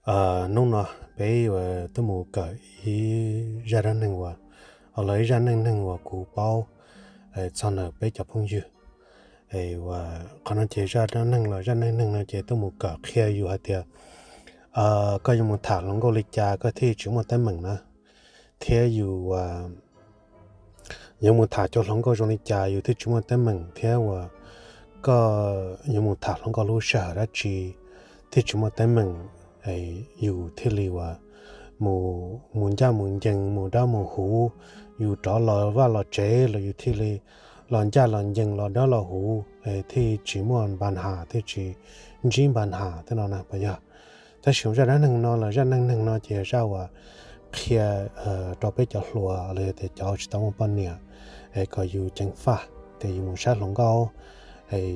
Hnub no peb yuav tuaj mus kawm ib zaj dab neeg uas, los ib zaj neej neeg uas kuv paub txog ntawm peb cov phooj ywg. Qhov no ces zaj dab neeg los zaj neej neeg no ces tuaj mus kawm qhia yus hais tias koj yuav mus tham hluas nkauj li cas koj thiaj tsis muaj teeb meem na, thiab yus yuav mus tham cov hluas nkauj zoo li cas yus thiaj tsis muaj teeb meem, thiab uas koj yuav mus tham hluas nkauj lub sij hawm dab tsi thiaj tsis muaj teeb meem. Yus thiaj li uas mus ncaj mus ncees, mus dawb mus huv, yus rov los vaj los tsev los yus thiaj li los ncaj los ncees, los dawb los huv, thiaj tsis muaj npa nham, thiaj tsis ntsib npa nham tej no na puas yog? Tab sis zaj dab neeg no los zaj neej neeg no ces zaj uas qhia rau peb cov hluas los yog tias cov tsis tau muaj poj niam, kom yus ceev faj tias yus mus saib hluas nkauj,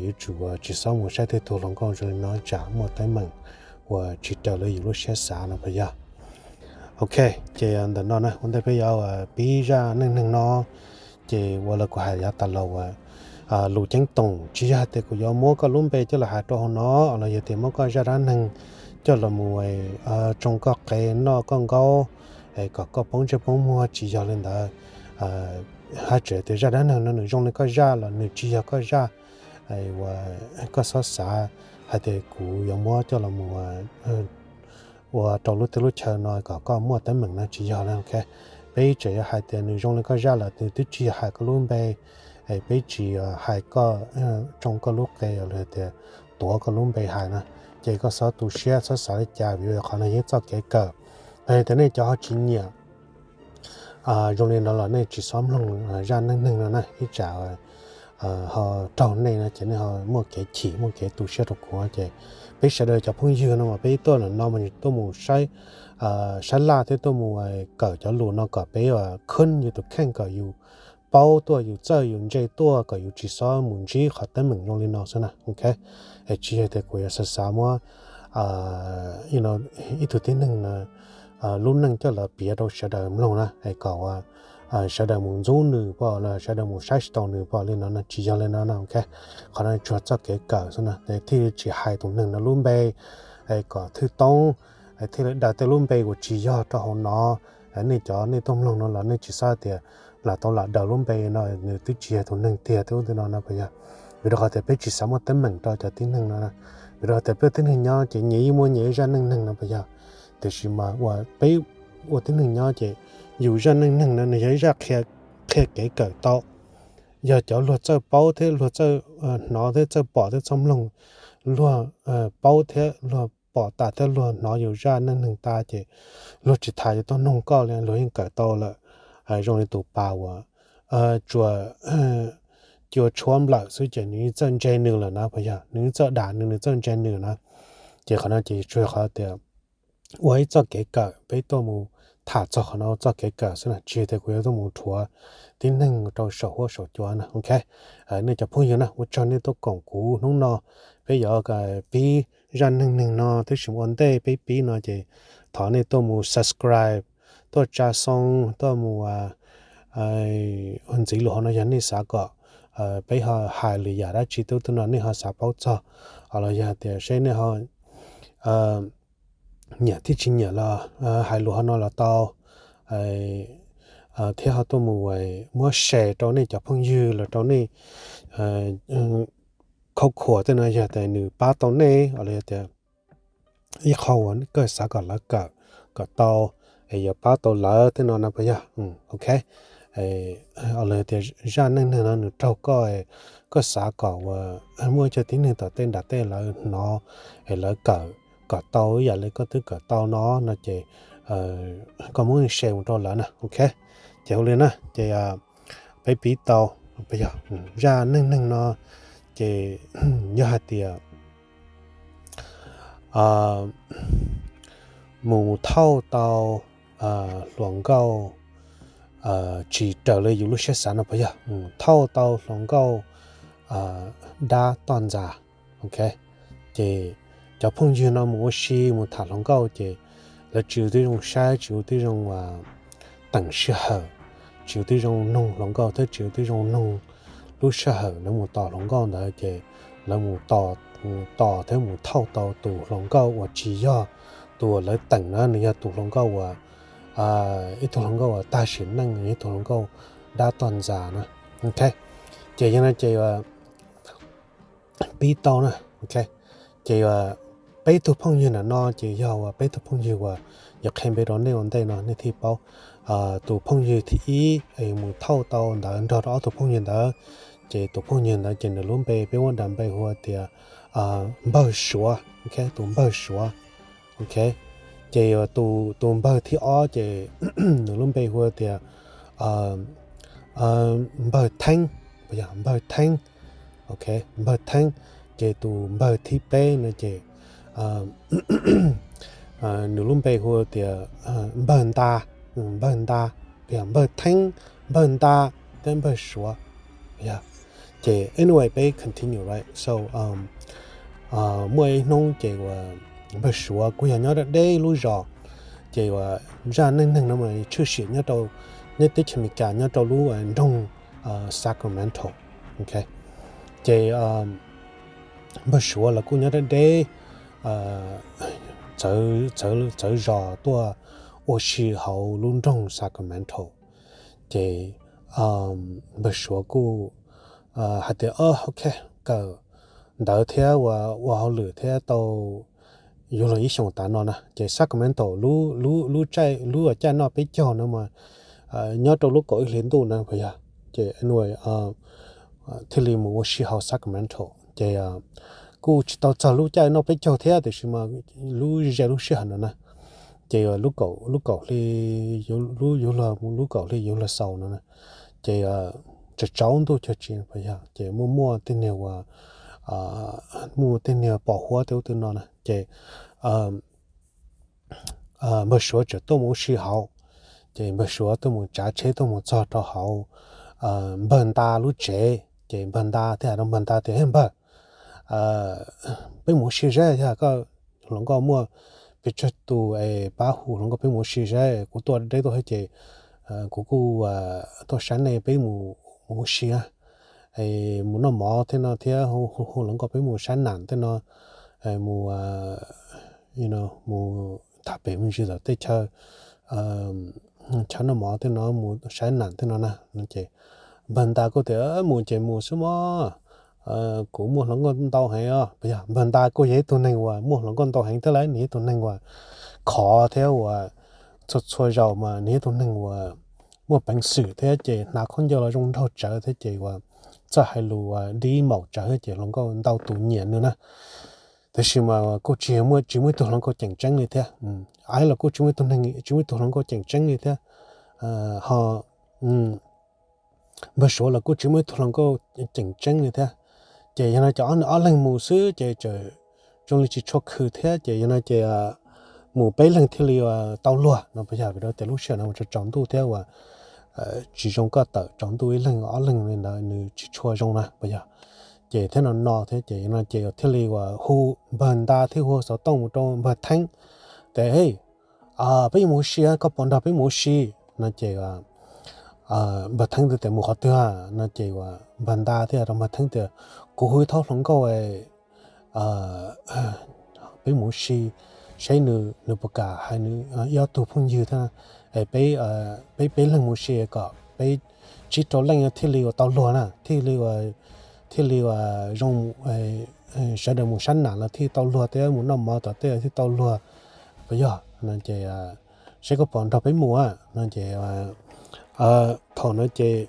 yuav tsum tsis txhob mus saib tej tug hluas nkauj zoo li no tsam muaj teeb meem uas tsis raws li yus lub siab xav no puas yog? Ok, ces ntawm no na ua ntej peb yuav pib zaj neej neeg no, ces ua li kuv hais yav tas los uas lus ceeb toom tsis yog tias kuv yuav muab koj lub npe coj los hais rau hauv no los yog tias muab koj zaj dab neeg coj los mus tsoo koj qe noj koj nkaub kom koj poob ntsej poob muag, tsis yog li ntawd. Hais tseem tias zaj dab neeg no nws zoo li koj zaj los nws tsis yog koj zaj uas koj txhob xav hais tias kuv yuav muab coj los mus ua rau lub teb lub chaw no kom koj muaj teeb meem no tsis yog li. Peb tseem yuav hais tias nws zoo li koj zaj los nws twb tsis yog hais koj lub npe, peb tsis hais koj tsoo koj lub qe los tias tuav koj lub npe hais na, ces koj txhob tu siab txhob xav li cas vim qhov no yeej txoj kev kawm. Tias nej cov ho tsis nyiam zoo li no los nej tsis txhob mloog zaj neej neeg no na, ib tsam ho raug nej no ces nej ho muaj kev chim muaj kev tu siab rau kuv. Ces peb sawv daws cov phooj ywg no mas peb tuaj ntawm no mas tuaj mus saib laj thiab tuaj mus kawm cov lus no kom peb khwb yus tus kheej kom yus paub tuaj, yus txawj yus ntse tuaj kom yus tsis txhob mus ntsib qhov teeb meem zoo li no xwb na. Ok, tsis yog tias kuv yuav xav xav muab ib tug tib neeg lub neej coj los piav rau sawv daws mloog na, kom sawv daws mus ntxub nws pom los sawv daws mus saib tsis taus nws pom li no no, tsis yog li no no. Ok, qhov no tsuas txoj kev kawm xwb na, thiaj tsis hais tus neeg no lub npe kom thwj toob, thiaj li daws tej lub npe uas tsis yog rau hauv no. Nej cov nej tuaj mloog no los nej tsis xav tias lam tau lam daws lub npe no nws twb tsis yog tus neeg tiag twb ua ntej no no puas yog? Vim rau qhov tias peb tsis xav muaj teeb meem rau cov tib neeg no, vim rau qhov tias peb ua tib neeg nyob ces nyias yeej muaj nyias zaj neej neeg no puas yog? Tiam sis mas uas peb ua tib neeg nyob ces yus zaj neej neeg no nws yog ib zaj qhia kev kawm tau. Yog cov luag txawj paub thiab luag txawj hnov thiab txawj pom thiab txawj mloog, luag paub thiab luag pom tas thiab luag hnov yus zaj neej neeg tas ces luag tsis tas yuav tuaj noog koj li, luag yeej kawm tau lawm. Zoo li tus pas uas tsuas cua tshuab nplawm xwb ces nws yeej txawj ntse nws lawm na puas yog? Nws yeej txawj dam nws, nws txawj ntse nws na. Ces qhov no ces tsuas yog qhov tias ua ib txoj kev kawm, peb tuaj mus tham txog qhov no txoj kev kawm xwb na, tsis yog tias kuv yuav tuaj mus rhuav tib neeg rau saum huab saum cua na. Ok, nej cov phooj ywg na, ua tsaug nej tuaj koom kuv hnub no. Peb yuav pib zaj neej neeg no, tab sis ua ntej peb pib no ces thov nej tuaj mus subscribe, tuaj tsa xoo, tuaj mus ntxiv lus hauv no yog nej xav kom peb ho hais lwm yam dab tsi tub tub no nej ho xav paub txog, los yog tias seb nej ho nyiam thiab tsis nyiam los hais lus hauv no los tau, thiab ho tuaj mus muab share rau nej cov phooj ywg los rau nej khauj khuam tej no yog tias nws pab tau nej los yog tias ib qho uas koj xav kom lawv kawm kom tau, es yuav pab tau lawv tej no no puas yog? Ok, los yog tias zaj neej neeg no nws raug koj, koj xav kom uas muaj cov tib neeg tom tej nram tej lawv hnov, es lawv kawm kom tau ib yam li koj twb kawm tau no no ces koj muab share mus rau lawv na. Ok, ces ua li na ces peb pib tau, puas yog? Zaj neej neeg no ces yog hais tias mus thauj tau hluas nkauj tsis raws li yus lub siab xav no puas yog? Thauj tau hluas nkauj dab toj ntxas. Ok, ces cov phooj ywg no mus ua si mus tham hluas nkauj ces lawv tsis ua tib zoo saib, tsis ua tib zoo teem sij hawm, tsis ua tib zoo noog hluas nkauj thiab tsis ua tib zoo noog lub sij hawm lawv mus tos hluas nkauj ntawd ces lawv mus tos, mus tos thiab mus thauj tau tus hluas nkauj uas tsis yog tus uas lawv teem na nws yog tus hluas nkauj uas, ib tug hluas nkauj uas tag sim neej, ib tug hluas nkauj dab tog ntxas na. Ok, ces yog no ces pib tau na. Ok, ces peb tug phooj ywg ntawm no ces yog uas peb tug phooj ywg uas yuav qhia npe rau nej ua ntej no nej thiaj paub. Tus phooj ywg thib ib es mus thauj tau ntawv nrog rau ob tug phooj ywg ntawd, ces tus phooj ywg ntawd ces nws lub npe peb muab dam npe hu tias Npawg Suav. Ok, tus Npawg Suav. Ok, ces tus npawg thib ob ces nws lub npe hu tias Npawg Theeb, yog Npawg Theeb. Ok, Npawg Theeb. Ces tus npawg thib peb no ces nws lub npe hu tias Npawg Nta, Npawg Nta, yog Npawg Theeb, Npawg Nta thiab Npawg Suav. Yog, ces anyway peb continue, right? So muaj ib hnub ces uas Npawg Suav kuj yog nyob deb deb lub zos, ces uas zaj neej neeg no mas tshwm sim nyob rau, nyob teb chaws Amelikas nyob rau lub nroog Sacramento. Ok, ces Npawg Suav los kuj nyob deb deb txawv zos tuaj ua si hauv lub nroog Sacramento. Ces Npawg Suav kuj hais tias, ok, kawm ntawv thiab ua, ua hauj lwm thiab tau yuav luag ib xyoos tas no na. Ces Sacramento lub, lub caij, lub caij noj peb caug no mas nyob rau lub kaum ib hlis ntuj na puas yog. Ces anyway thiaj li mus ua si hauv Sacramento. Ces kuj tsis tau txog lub caij noj peb caug thiab tiam sis mas lub ze lub sij hawm no na, ces lub kaum, lub kaum hli, lub yuav luag, lub kaum hli yuav luag xaus no na, ces tsaus tsaus ntuj cuag tsi puas yog, ces muaj, muaj tej niag uas, muaj tej niag pos huab tej ub tej no na, ces Npawg Suav txawm tuaj mus ua si hauv. Ces Npawg Suav tuaj mus tsav tsheb tuaj mus txog rau hauv Npawg Nta lub tsev, ces Npawg Nta thiaj hais rau Npawg Nta tias, Npawg, peb mus ua si saib, yog koj hluas nkauj muaj pes tsawg tus es pab hu hluas nkauj peb mus ua si saib, kuv tuaj deb tuaj thiab ces kuv kuj tuaj saib nej, peb mus ua si, mus noj mov tej no thiab hu hluas nkauj peb mus saib nam tej no, mus, mus tham pem me ntsis tom tej chaw, chaw noj mov tej no, mus saib nam tej no na. Ces Npawg Nta kuj tias, mus ces mus xwb mog, kuv muaj hluas nkauj ntau heev os. Puas yog? Npawg Nta kuj yog ib tug neeg uas muaj hluas nkauj ntau heev thiab lauj, nws yog ib tug neeg uas khov thiab uas txhua txhua zaus mas nws yog ib tug neeg uas muaj peev xwm thiab ces hnav khaub ncaws los zoo nraug tsawv thiab ces uas txawj hais lus uas dib maum tsawv thiab ces hluas nkauj ntau tus nyiam nws na. Tab sis mas kuj tsis muaj, tsis muaj ib tug hluas nkauj ceem tseeb li thiab. Aiv los kuj tsis muaj ib tug neeg, tsis muaj ib tug hluas nkauj ceem tseeb li thiab. Ho Npawg Suav los kuj tsis muaj ib tug hluas nkauj ceem tseeb li thiab. Ces yog no ces ob, ob leeg mus xwb ces tseem zoo li tsis tshua khw thiab ces yog no ces mus peb leeg thiaj li tau luag no puas yog? Vim rau tias lub sij hawm no mus tsaus tsaus ntuj thiab uas tsis zoo koj tawm tsaus ntuj ib leeg ob leeg li ntawd nws tsis tshua zoo na puas yog? Ces thiab no no thiab ces yog no ces thiaj li uas hu Npawg Nta thiab hu xov tooj mus rau Npawg Theeb tias, peb yuav mus ua si, koj puas nrog peb mus ua si? No ces Npawg Theeb tias mus qhov twg no ces uas Npawg Nta thiaj rau Npawg Theeb tias, kuv hu ib thaub hluas nkauj peb mus ua si saib nws, nws puas kam hais nws ib ob tug phooj ywg thiab, peb, peb peb leeg mus ua si kom peb tsib rau leej thiaj li uas tau luag na, thiaj li uas, thiaj li uas zoo, sawv daws mus saib nam los thiaj tau luag thiab mus noj mov tom tej thiaj tau luag puas yog? No ces saib koj puas nrog peb mus no ces thaum no ces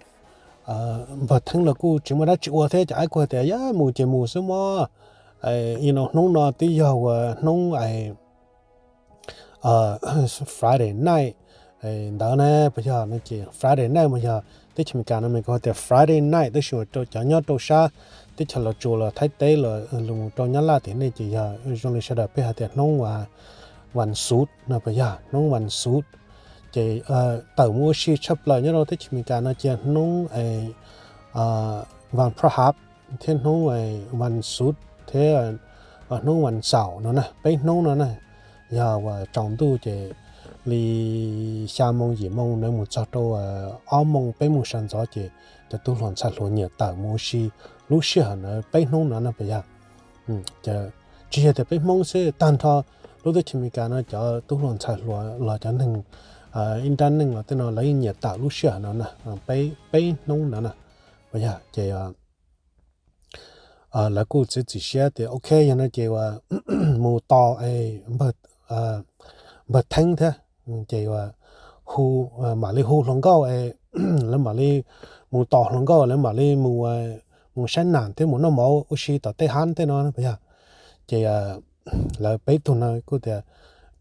Npawg Theeb los kuj tsis muaj dab tsi ua thiab ces aiv kuj hais tias, yog mus ces mus xwb mog. Hnub no twb yog uas hnub Friday night ntawd na puas yog? No ces Friday night mas yog teb chaws Amelikas no mas kuj hais tias Friday night, tab sis mas rau cov nyob rau sab teb chaws Los Tsuas los Thaib teb los mus rau Nyab Laj tim nej ces yog zoo li sawv daws peb hais tias hnub Vas Xuv no puas yog? Hnub Vas Xuv. Ces tawm mus ua si tshaj plaws nyob rau teb chaws Amelikas no ces hnub Vas Pha Hab thiab hnub Vas Xuv thiab hnub Vas Xaum no na, peb hnub no na. Yog uas tsaus ntuj ces li xya moo yim moo na mus txog rau ob moo peb moo sawv ntxov ces cov tub hluas ntxhais hluas nyiam tawm mus ua si lub sij hawm ntawd peb hnub no na puas yog? Tsis yog tias peb Hmoob xwb, tag nrho lub teb chaws Amelikas no cov tub hluas ntxhais hluas los cov neeg ib nrab neej los tej no lawv yeej nyiam tawm lub sij hawm no na, peb hnub ntawd na. Yog ces lawv kuj txiav txim siab tias ok, yog no ces uas mus tos npawg Theeb thiab, ces hu, mam li hu hluas nkauj, lawv mam li mus tos hluas nkauj, lawv mam li mus, mus saib nam thiab mus noj mov ua si tom tej hab tej no puas yog. Ces lawv peb tug no kuj tias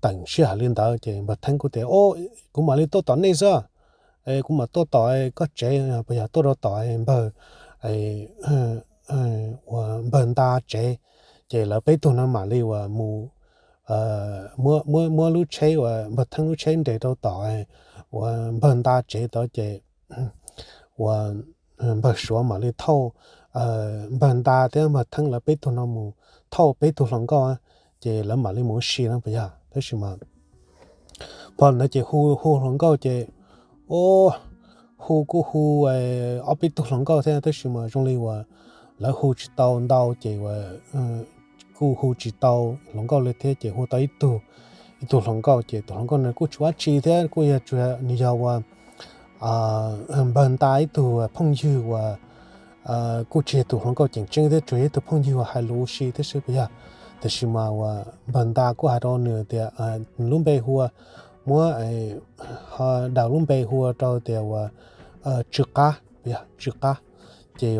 teem sij hawm li ntawd ces npawg Theeb kuj tias, kuv mam li tuaj tom nej xwb, kuv mam tuaj tom koj tsev, puas yog tuaj rau tom npawg, uas npawg Nta tsev. Ces lawv peb tug no mam li uas mus muab lub tsheb uas npawg Theeb lub tsheb nres rau tom uas npawg Nta tsev tod ces uas npawg Suav mam li thauj npawg Nta thiab npawg Theeb lawv peb tug no mus thauj peb tug hluas nkauj, ces lawv mam li mus ua si no puas yog. Tab sis mas pom ntawd ces hu hu hluas nkauj ces, o, hu kuj hu ob peb tug hluas nkauj thiab tab sis mas zoo li uas lawv hu tsis tau ntau ces uas kuj hu tsis tau hluas nkauj li thiab ces hu tau ib tug, ib tug hluas nkauj ces tus hluas nkauj no kuj tsis ua tsi thiab kuj yog tsuas nws yog uas npawg Nta ib tug phooj ywg uas kuj tsis yog tus hluas nkauj tseem ceeb thiab tsuas yog ib tug phooj ywg uas hais lus ua si thiab xwb puas yog. Tab sis mas uas npawg Nta kuj hais rau nws tias nws lub npe hu ua, muab daws lub npe hu ua rau tias uas Tsw Qab, Tsw Qab. Ces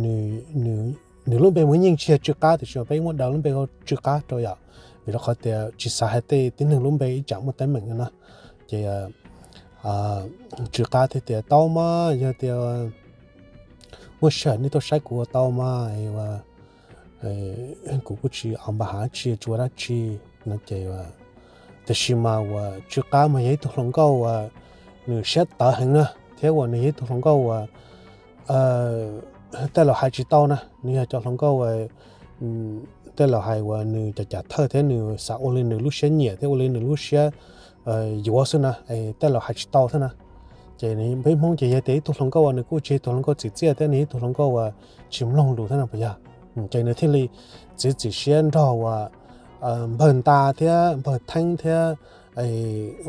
nws lub npe muaj yeej tsis yog Tsw Qab tiam sis peb muab daws lub npe hu Tsw Qab rau yom, vim rau qhov tias tsis xav hais tej tib neeg lub npe ib tsam muaj teeb meem no na. Ces Tsw Qab thiaj tias tau mas yog tias muaj sij hawm nej tuaj saib kuv ua tau mas, kuv kuj tsis au npa hav tsi tsis ua dab tsi no ces, tab sis mas uas Tsw Qab mas yog ib tug hluas nkauj uas nws siab tawv heev na thiab uas nws yog ib tug hluas nkauj uas tej laus hais tsis tau na, nws yog cov hluas nkauj uas tej laus hais uas nws cov cam thawj thiab nws xav ua li nws lub siab nyiam thiab ua li nws lub siab yuav xwb na, tej laus hais tsis tau thiab na. Ces peb Hmoob ces yog tias ib tug hluas nkauj uas nws kuj tsis yog tus hluas nkauj txim txiaj thiab nws yog ib tug hluas nkauj uas tsis mloog lus thiab no puas yog. Ces nws thiaj li txiav txim siab nrog uas npawg Nta thiab npawg Theeb thiab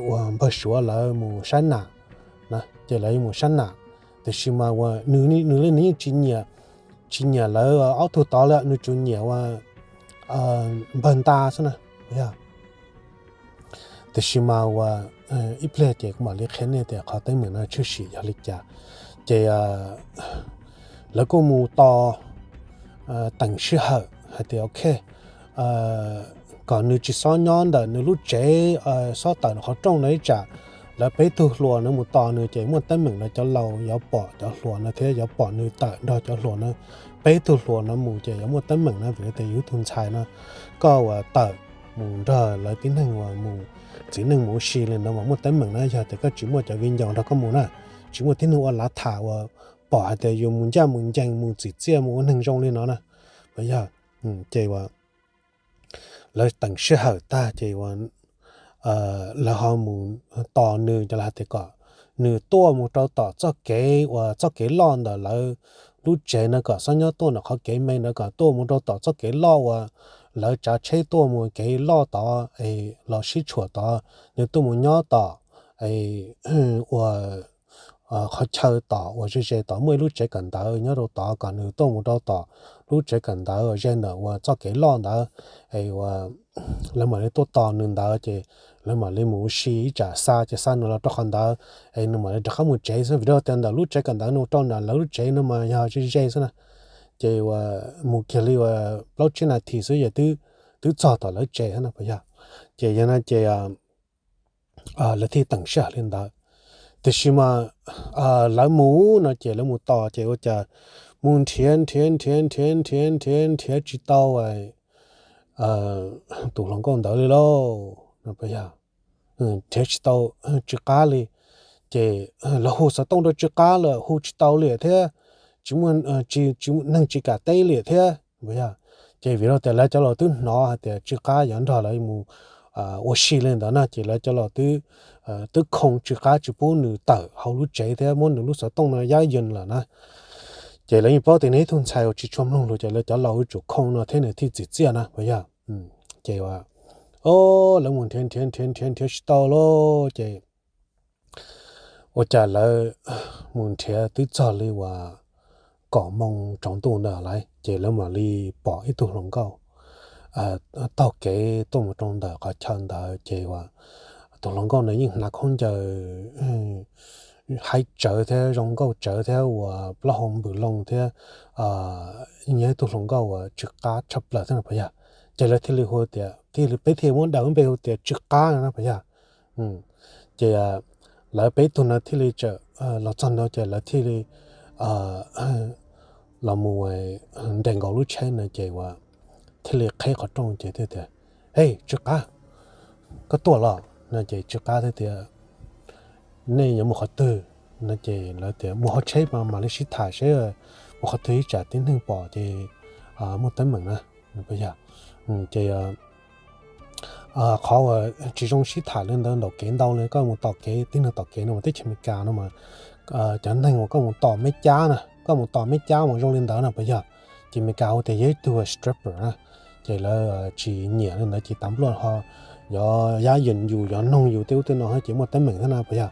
uas npawg Suav lawv mus saib nam na, ces lawv mus saib nam. Tiam sis mas uas nws li nws yeej tsis nyiam, tsis nyiam lawv ob tug tod li, nws tsuas nyiam uas npawg Nta xwb na. Yog, tiam sis mas uas ib pliag ces kuv mam li qhia nej tias qhov teeb meem no tshwm sim yog li cas. Ces lawv kuj mus tos teem sij hawm hais tias ok, kom nws tsis xob nyob ntawm nws lub tsev, xob tawm nws qhov rooj no ib tsam lawv peb tug hluas no mus tos nws ces muaj teeb meem no cov laus yuav pom cov hluas no thiab yuav pom nws tawm nrog cov hluas no. Peb tug hluas no mus ces yuav muaj teeb meem no vim tias yus ib tug ntxhais no koj uas tawm mus nrog lawv tib neeg uas mus txiv neej mus ua si li ntawd mas muaj teeb meem na. Yog tias koj tsis muaj cov viv ncaus nrog koj mus na, tsis muaj tib neeg ua lav tham uas pom hais tias yus mus ncaj mus ncees mus txim txiaj mus ua neeg zoo li no na. Yog, ces lawv teem sij hawm tag ces lawv ho mus tos nws cov lawv hais tias kom nws tuaj mus rau tom txoj kev uas txoj kev loj ntawm lawv lub tsev no kom xob nyob tuaj ntawm qhov kev me ntawd, kom tuaj mus rau tom txoj kev loj uas lawv tsav tsheb tuaj mus kev loj tod es los sib tshuam tod, nws tuaj mus nyob tom uas qhov chaw tom uas ze ze tod muaj ib lub tsev kawm ntawv nyob rau tod, kom nws tuaj mus rau tom lub tsev kawm ntawv uas ze ntawm uas txoj kev loj ntawd es uas lawv mam li tuaj tos nws ntawd ces lawv mam li mus ua si ib tsam xa ces xa nws los rau qhov ntawd es nws mam li rov qab mus tsev xwb vim rau tias ntawm lub tsev kawm ntawv nws rau ntawm lawv lub tsev no mas yog ze ze xwb na. Ces uas mus kiag li uas plaub tsib nas this xwb ces twb txog tom lawv tsev xwb no puas yog. Ces yog no ces lawv thiaj teem sij hawm li ntawd. Tiam sis mas lawv mus no ces lawv mus tos ces ua cas mus nrhiav nrhiav nrhiav nrhiav nrhiav nrhiav nrhiav tsis tau tus hluas nkauj ntawd li lauj. Nrhiav tsis tau Tsw Qab li. Ces lawv hu xov tooj rau Tsw Qab lawm hu tsis tau li thiab, tsis muaj, neeg tsis kam teb li thiab. Ces vim rau tias lawv cov laus twb hnov hais tias Tsw Qab yuav nrog lawv mus ua si li ntawd na ces lawv cov laus twb khoo Tsw Qab tsis pub nws tawm hauv lub tsev thiab muab nws lub xov tooj no yab yees lawm na. Ces lawv yeej paub tias nws ib tug ntxhais uas tsis tshua mloog lus ces lawv cov laus yuav tsum khoo no thiab nws thiaj txim txiaj na puas yog. Ces O, lawv mus nrhiav nrhiav nrhiav nrhiav nrhiav tsis tau lawm ces ua cas lawv mus nrhiav twb txog li uas kaum moos tsaus ntuj ntawd lawm ces lawv mam li pom ib tug hluas nkauj taug kev tuaj mus rau ntawm qhov chaw ntawd ces uas tus hluas nkauj ntawd yeej hnav khaub ncaws hais tsawv thiab zoo nkauj tsawv thiab uas plaub hau npws loo thiab yeej yog ib tug hluas nkauj uas tsw qab tshaj plaws thiab no puas yog. Ces lawv thiaj li hu tias, peb thiaj muab daws lub npe hu tias Tsw Qab no na puas yog. Ces lawv peb tug no thiaj li txawm los txog ntawd ces lawv thiaj li los mus nres nkaus lub tsheb no ces uas thiaj li qheb qhov rooj ces thiaj tias, Hej, Tsw Qab, koj tuaj los? No ces Tsw Qab thiaj tias, Nej yuav mus qhov twg? No ces lawv tias, Mus hauv tsheb mas mam li sib tham seb mus qhov twg ib tsam tib neeg pom ces muaj teeb meem na. Yog ces qhov uas tsis zoo sib tham li ntawd ntaus kev ntau li, koj mus tom kev tib neeg tom kev no mas teb chaws Amelikas no mas cov neeg uas koj mus tom meb cab na, koj mus tom meb cab mas zoo li ntawd na puas yog. Ces Amelikas hu tias yog ib tug stripper na, ces lawv tsis nyiam li ntawd ces tas npluaj ho yuav yab yees yus yuav noog yus tej ub tej no ces muaj teeb meem thiab na puas yog.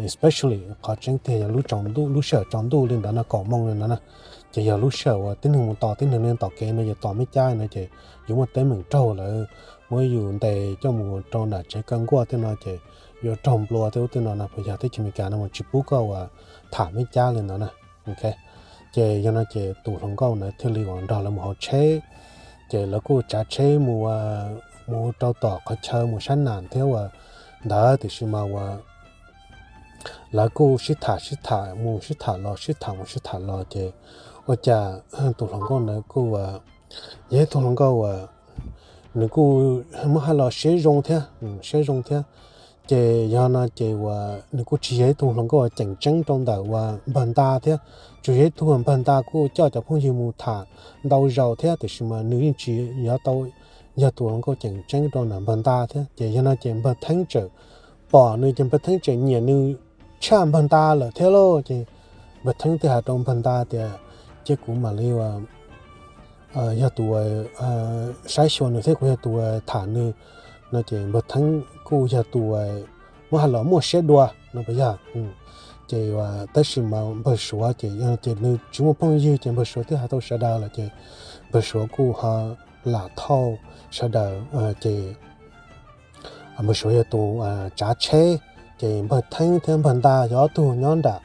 Especially qhov tseeb tiag yog lub tsaus ntuj, lub sij hawm tsaus ntuj li ntawd no kaum moos li ntawd na, ces yog lub sij hawm uas tib neeg mus tom tib neeg li tom kev no yus tom meb cab no ces yus muaj teeb meem raug lawv muab yus ntes coj mus rau nram tsev kaw nkuaj tej no ces yuav raug nplua tej ub tej no na puas yog. Teb chaws Amelikas no mas tsis pub koj uas tham meb cab li ntawd na. Ces yog no ces tus hluas nkauj ntawd thiaj li uas nrog lawv mus hauv tsheb, ces lawv kuj tsav tsheb mus mus rau tom qhov chaw mus sab nam thiab uas ntawd tiam sis mas uas lawv kuj sib tham sib tham mus sib tham los sib tham mus sib tham los ces ua cas tus hluas nkauj ntawd kuj yog ib tug hluas nkauj uas nws kuj muab hais los siab zoo thiab, siab zoo thiab. Ces yog no ces uas nws kuj tsis yog ib tug hluas nkauj uas ceem tseeb rau ntawm uas npawg nta thiab, tsuas yog ib tug npawg nta kuj coj cov phooj ywg mus tham ntau zaus thiab tiam sis mas nws yeej tsis yog tau yog tus hluas nkauj ceem tseeb rau ntawm npawg nta thiab. Ces yog no ces npawg Theeb txawm pom nws ces npawg Theeb txawm nyiam nws tshaj npawg nta lawm thiab lauj. Ces npawg Theeb thiaj hais rau npawg nta tias, Cia kuv mam li uas yog tus uas saib xyuas nws thiab kuv yog tus uas tham nws. No ces npawg Theeb kuj yog tus uas muab hais los muaj siab dua no puas yog. Ces tab sis mas npawg Suav ces yog ces nws tsis muaj phooj ywg ces npawg Suav twb hais tau sawv daws lawm ces npawg Suav kuj ho lam thauj sawv daws ces npawg Suav yog tus tsav tsheb, ces npawg Theeb thiab npawg nta yog ob tug nyob nram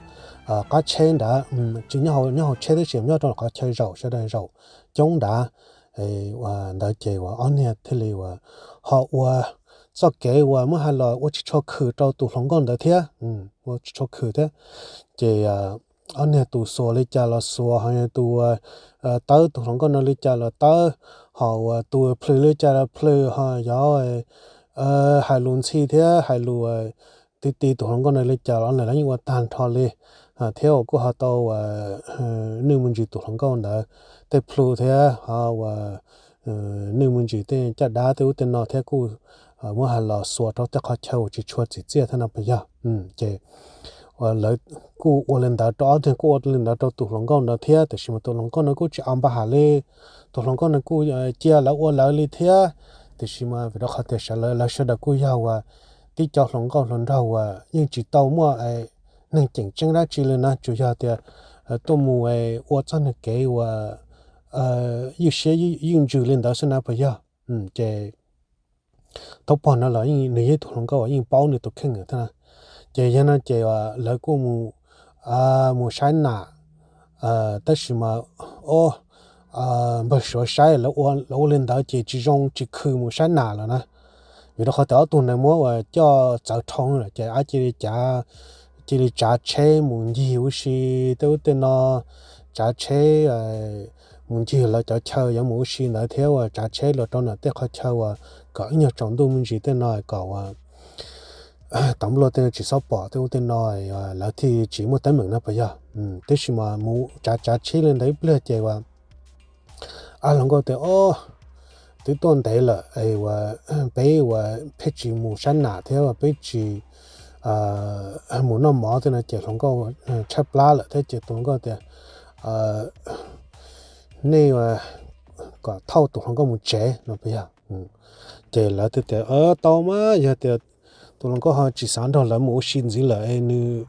qab tsheb nrad, tsis nyob hauv tsheb tab sis nyob rau qhov chaw zaum sawv daws zaum coob nrad. Ntawd ces uas ob niag thiaj li uas ho ua txoj kev uas muab hais los ua tsis tshua khwm rau tus hluas nkauj ntawd thiab, ua tsis tshua khwm thiab. Ces ob niag tus xuas li cas los xuas, ho yog tus tawb tus hluas nkauj no li cas los tawb, ho uas tus plhws li cas los plhws, ho yog hais lus ntxhi thiab hais lus ti ti tus hluas nkauj no li cas los lawv yeej ua tag nrho li, thiab uas kuj ho tau uas nwj me ntsis tus hluas nkauj ntawd tej plhu thiab ho uas nwj me ntsis tej caj dab tej ub tej no thiab kuj muab hais los xuas rau tej qhov chaw uas tsis tshua txim txiaj thiab no puas yog. Ces lawv kuj ua li ntawd rau ob tug, kuj ua li ntawd rau tus hluas nkauj ntawd thiab tiam sis mas tus hluas nkauj no kuj tsis au npaj hais li. Tus hluas nkauj no kuj cia lawv ua lawv li thiab, tiam sis mas vim rau qhov tias sawv lawv lawv sawv daws kuj yog uas tib co hluas nkauj hluas nraug uas yeej tsis tau muaj neeg ceem tseeb dab tsi li na, tsuas yog tias tuaj mus ua txoj neeg kev uas ywj siab ywj ntsws li ntawd xwb na puas yog. Ces thaum pog no los nws yog ib tug hluas nkauj uas yeej paub nws tus kheej thiab na. Ces yog no ces lawv kuj mus saib nam, tab sis mas o npawg Suav saib lawv ua li ntawd ces tsis zoo tsis khwm mus saib nam lawm na. Vim rau qhov tias ob tug ntawd muab uas coj txawv dhau lawm ces ab cia li cav, cia li tsav tsheb mus ncig ua si tej ub tej no, tsav tsheb mus ncig lawv cov chaw yuav mus ua si ntawd thiab uas tsav tsheb los rau nram tej qhov chaw uas kom ib nyuag tsaus ntuj me ntsis tej no kom uas tas npluaj tej no tsis txhob pom tej ub tej no, lawv thiaj tsis muaj teeb meem no puas yog. Tab sis mas mus tsav tsav tsheb li ntawd ib pliag ces uas ab hluas nkauj tias, O, twb tuaj ntev lawm es uas peb uas pheej tsis mus saib nam thiab uas peb tsis mus noj mov tej no ces hluas nkauj tshaib plab lawm thiab ces tus hluas nkauj tias, Nej kom thauj tus hluas nkauj mus tsev no puas yog. Ces lawv tias, Tau mas, yog tias tus hluas nkauj ho tsis xav nrog lawv mus ua si ntxiv lawm es nws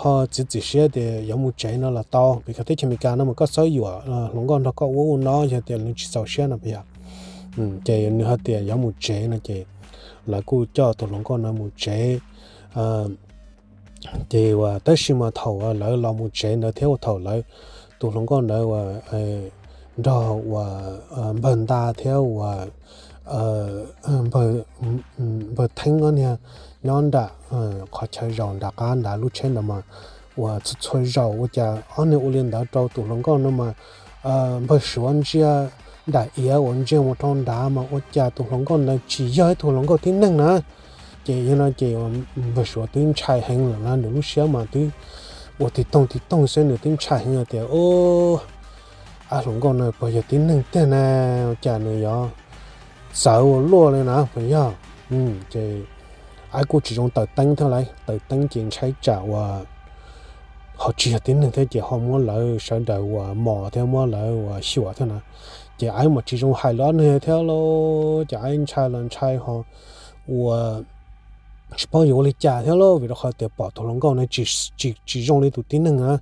ho txiav txim siab tias yuav mus tsev no los tau, vim koj teb chaws Amelikas no mas koj txhob yuam hluas nkauj nrog koj ua ua no yog tias nws tsis txaus siab no puas yog. Ces nws ho tias yuav mus tsev no ces lawv kuj coj tus hluas nkauj no mus tsev. Ces uas tab sis mas thaum uas lawv los mus tsev ntawd thiab uas thaum lawv, tus hluas nkauj ntawd uas nrog uas npawg Nta thiab uas npawg Theeb ob niag nyob nram qhov chaw zaum nram qab nrad lub tsheb ntawd mas uas txhua txhua zaus ua cas ob niag ua li ntawd rau tus hluas nkauj no mas npawg Suav ntsia daim iav uas ntsia mus rau nrad mas ua cas tus hluas nkauj ntawd tsis yog ib tug hluas nkauj tib neeg na. Ces yog no ces npawg Suav twb ntshai heev lawm na, nws lub siab mas twb ua tig toog tig toog xwb, nws twb ntshai heev tias, Ub, ab hluas nkauj no puas yog tib neeg tiag na, cas nws yuav txawv ua luaj li na puas yog? Ces ab kuj tsis zoo taws teeb thiab lauj, taws teeb ces ntshai tsam uas ho tsis yog tib neeg thiab ces ho muab lawv sawv daws uas mos thiab muab lawv uas xyuas thiab na. Ces ab mas tsis zoo hais lawv ob niag thiab lauj, ces ab ntshai los ntshai ho uas tsis paub yuav ua li cas thiab lauj, vim rau qhov tias pom tus hluas nkauj na tsis zoo li tus tib neeg na.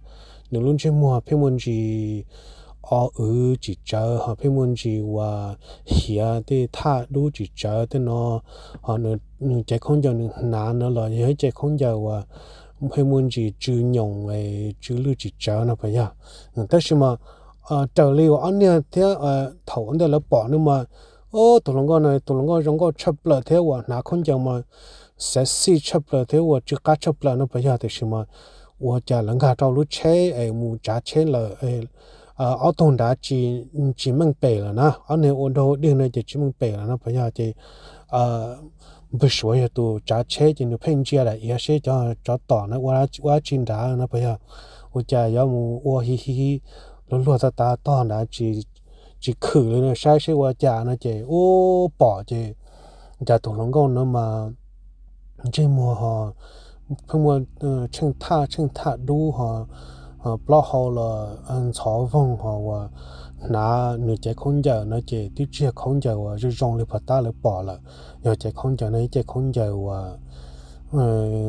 Nws lub ntsej muag pheej muaj ntsis o wv tsis tsawv, ho pheej muaj ntsis uas hiav tej thaj dub tsis tsawv tej no, ho nws cev khaub ncaws nws hnav no los yog ib cev khaub ncaws uas pheej muaj ntsis tsw nyoos tsw lwj tsis tsawv no puas yog. Tab sis mas raws li uas ob niag thiab thaum ua ntej lawv pom no mas, ub, tus hluas nkauj no tus hluas nkauj zoo nkauj tshaj plaws thiab uas hnav khaub ncaws mas sexy tshaj plaws thiab uas tsw qab tshaj plaws no puas yog. Tiam sis mas ua cas lawv nkag rau lub tsheb es mus tsav tsheb lawm, ob tug nrad tsis meej pem lawm na, ob niag ua dog dig no ces tsis meej pem lawm no puas yog. Ces npawg Suav yog tus tsav tsheb ces nws pheej ntsia daim iav seb cov tsov tom na ua dab tsi nrad no puas yog. Ua cas yuav mus ua hi hi luag luag tag tag tog nrad tsis khwm li no saib seb ua cas no ces ub pom ces cas tus hluas nkauj no mas ntsej muag ho pheej muaj tsheej thaj tsheej thaj dub ho plaub hau los ntxhov voog ho uas hnav nws cev khaub ncaws no ces twb tsis yog khaub ncaws uas zoo zoo li puag ta lawv pom lawm. Yog cev khaub ncaws no ib cev khaub ncaws uas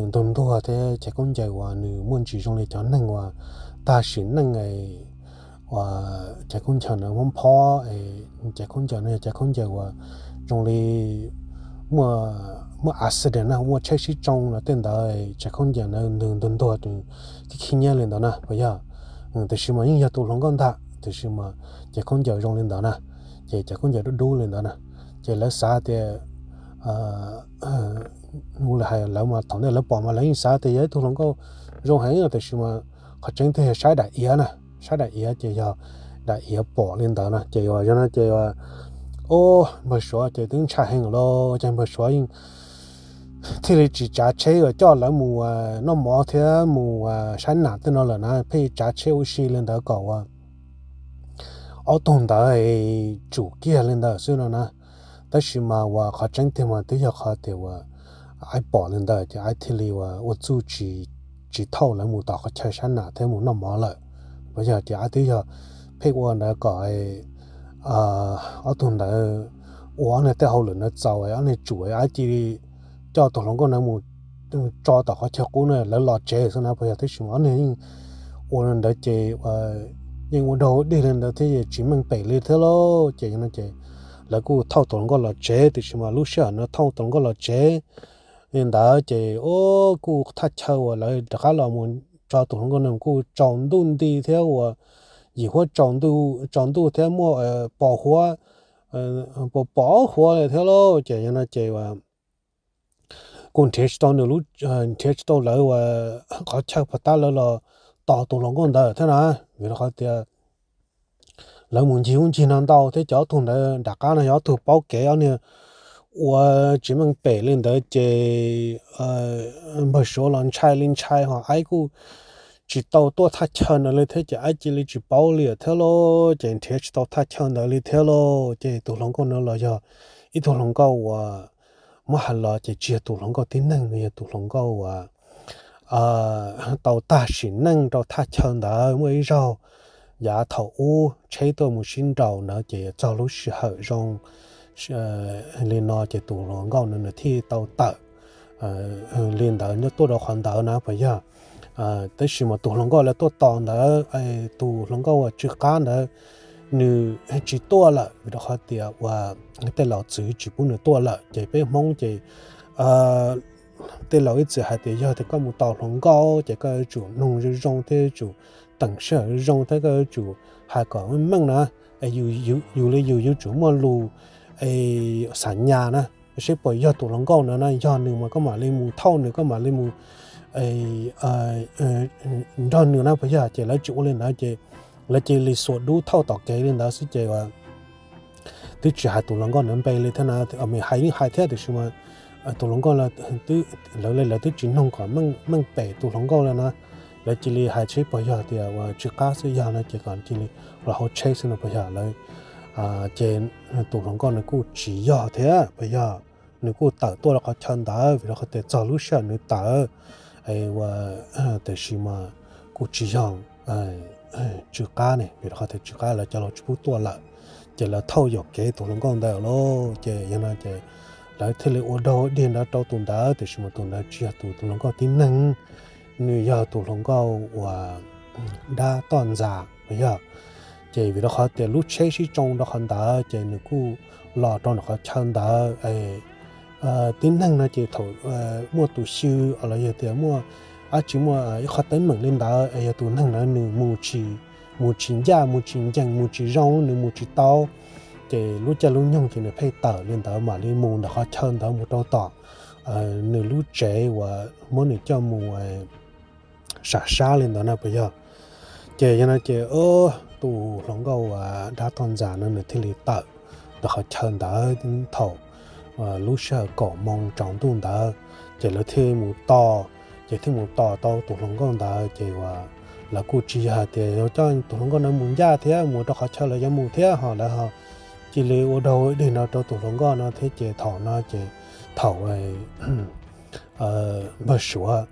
ntuag ntuag thiab cev khaub ncaws uas nws muaj ntsis zoo li cov neeg uas tag sim neej uas cev khaub ncaws ntawd muab phob, cev khaub ncaws no yog cev khaub ncaws uas zoo li muaj accident na, muaj tsheb sib tsoo los tej ntawd, cev khaub ncaws ntawd ntuag ntuag khib khib nyiab li ntawd na puas yog. Tiam sis mas yeej yog tus hluas nkauj ntag, tiam sis mas cev khaub ncaws zoo li ntawd na, ces cev khaub ncaws dub dub li ntawd na, ces lawv xav tias, hais lawv mas thaum ntej lawv pom mas lawv yeej xav tias yog ib tug hluas nkauj zoo heev, tiam sis mas qhov tseeb tiag yog saib daim iav na, saib daim iav ces yog daim iav pom li ntawd na. Ces yog no ces ub, npawg Suav ces twb ntshai heev los ces npawg Suav yeej thiaj li tsis tsav tsheb uas coj lawv mus noj mov thiab mus saib nam tej no lawm na, pheej tsav tsheb ua si li ntawd kom uas ob tug ntawd tsum kiag li ntawd xwb no na. Tab sis mas uas qhov tseeb tiag mas twb yog qhov tias uas aib pom li ntawd ces aib thiaj li uas ua txuj tsis thauj lawv mus tom qhov chaw saib nam thiab mus noj mov lawm. Puas yog ces aib twb yog pheej ua ntawd kom ob tug ntawd ua ob niag tej hauj lwm ntawd txaus, ob niag tsum, aib cia li coj tus hluas nkauj ntawd mus tso tom qhov chaw qub na, lawv los tsev xwb na puas yog. Tab sis mas ob niag yeej ua li ntawd ces yeej ua dog dig li ntawd thiab tsis meej pem li thiab lauj. Ces no ces lawv kuj thauj tus hluas nkauj los tsev, tiam sis mas lub sij hawm no thauj tus hluas nkauj los tsev li ntawd ces ub, kuj thaj chaw uas lawv rov qab los mus tso tus hluas nkauj no kuj tsaus ntuj nti thiab uas yim huab tsaus ntuj thiab muaj pos huab, pos pos huab li thiab lauj. Ces yog no ces kuj nrhiav tsis tau nws lub, nrhiav tsis tau lawv uas qhov chaw puag ta lawv los tos tus hluas nkauj ntawd thiab na, vim rau qhov tias lawv mus ncig ub ncig no ntau thiab cov ob tug ntawd nram qab no yog ob tug paub kev, ob niag ua tsis meej pem li ntawd ces npawg Suav los ntshai li ntshai ho aib kuj tsis tau tuaj thaj chaw ntawd li thiab ces aib cia li tsis paub li thiab lauj. Ces nrhiav tsis tau thaj chaw ntawd li thiab lauj. Ces tus hluas nkauj no los yog ib tug hluas nkauj uas muab hais los ces tsis yog tus hluas nkauj tib neeg, nws yog tus hluas nkauj uas tau tag sim neej rau thaj chaw ntawd muaj ib zaug. Yav thaum ub tsheb tuaj mus sib nraus ntawd ces txog lub sij hawm zoo li no ces tus hluas nkauj no nws thiaj tau tawm li ntawd nyob tuaj rau qhov ntawd na puas yog. Tab sis mas tus hluas nkauj lawv tuaj tos ntawd, tus hluas nkauj uas tsw qab ntawd nws tsis tuaj lawm vim rau qhov tias uas tej laus txwv tsis pub nws tuaj lawm. Ces peb Hmoob ces tej laus ib txwm hais tias yog tias koj mus tos hluas nkauj ces koj yuav tsum noog zoo zoo thiab yuav tsum teem sij hawm zoo thiab koj yuav tsum hais kom meej na. Yus li yus yuav tsum muaj lus xav nyas na, seb puas yog tus hluas nkauj no na, yog nws mas koj mam li mus thauj nws, koj mam li mus nrog nws na puas yog. Ces lawv tsis ua li ntawd ces lawv cia li xuas dub thauj tom kev li ntawd xwb ces twb tsis hais tus hluas nkauj ntawd npe li thiab na, hais yeej hais thiab tiam sis mas tus hluas nkauj lawv li lawv twb tsis noog kom meej pem tus hluas nkauj lawm na. Lawv cia li hais seb puas yog tias uas tsw qab xwb, yog no ces kom cia li los hauv tsheb xwb no puas yog lawv. Ces tus hluas nkauj nws kuj tsis yog thiab puas yog, nws kuj tawm tuaj rau qhov chaw ntawd vim rau qhov tias txog lub sij hawm nws tawm ua, tiam sis mas kuj tsis yog tsw qab ne, vim rau qhov tias tsw qab lawv cov laus tsis pub tuaj lawm. Ces lawv thauj yuam kev tus hluas nkauj ntawd lauj, ces yog no ces lawv thiaj li ua dog dig ntawd rau tus ntawd, tiam sis mas tus ntawd tsis yog tus tus hluas nkauj tib neeg, nws yog tus hluas nkauj uas dab toj ntxas puas yog. Ces vim rau qhov tias lub tsheb sib tsoo rau qhov ntawd ces nws kuj los rau nram qhov chaw ntawd. Tib neeg no ces thaum muaj tus xyw los yog tias muaj dab tsi muaj ib qho teeb meem li ntawd es yog tus neeg ntawd nws mus tsis, mus tsis ncaj, mus tsis ncees, mus tsis zoo, nws mus tsis tau, ces lub caij lub nyoog ces nws pheej tawm li ntawd mam li mus ntawm qhov chaw ntawd mus rau tom nws lub tsev uas muab nws coj mus sam sab li ntawd na puas yog. Ces yog no ces tus hluas nkauj uas dab toj ntxas no nws thiaj li tawm ntawm qhov chaw ntawd thaum lub sij hawm kaum moo tsaus ntuj ntawd, ces lawv thiaj mus tos, ces thiaj mus tos tau tus hluas nkauj ntawd ces uas lawv kuj tsis yog hais tias yuav coj tus hluas nkauj no mus ncaj thiab mus rau qhov chaw lawv yuav mus thiab ho lawv ho cia li ua dog dig no rau tus hluas nkauj no thiab ces thaum no ces thaum npawg Suav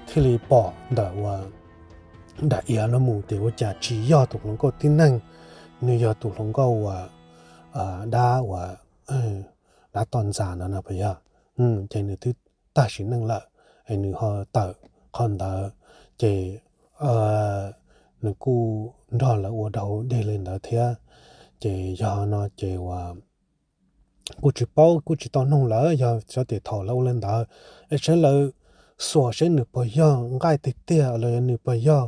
thiaj li pom ntawm uas daim iav no mus tias ua cas tsis yog tus hluas nkauj tib neeg, nws yog tus hluas nkauj uas dab uas dab toj ntxas ntawd no puas yog. Ces nws twb tag sim neej lawm es nws ho tawm qhov ntawd, ces nws kuj nrog lawv ua dog dig li ntawd thiab. Ces yog no ces uas kuj tsis paub kuj tsis tau noog lawv yog xyov tias thaum lawv ua li ntawd es saib lawv xuas saib nws puas yog nqaij tiag tiag los yog nws puas yog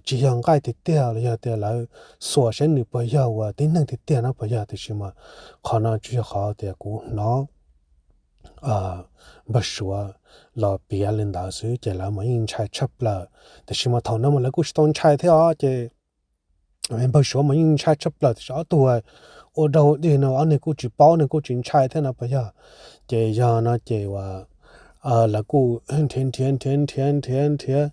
tsis yog nqaij tiag tiag los yog tias lawv xuas saib nws puas yog uas tib neeg tiag tiag no puas yog, tiam sis mas qhov no tsis yog qhov tias kuv hnov npawg Suav los piav li ntawd xwb ces lawv mas yeej ntshai tshaj plaws. Tiam sis mas thaum no mas lawv kuj tsis tau ntshai thiab os ces npawg Suav mas yeej ntshai tshaj plaws tiam sis ob tug ua dog dig no ob niag kuj tsis paub ne kuj tsis ntshai thiab no puas yog. Ces yog no ces uas lawv kuj nrhiav nrhiav nrhiav nrhiav nrhiav nrhiav,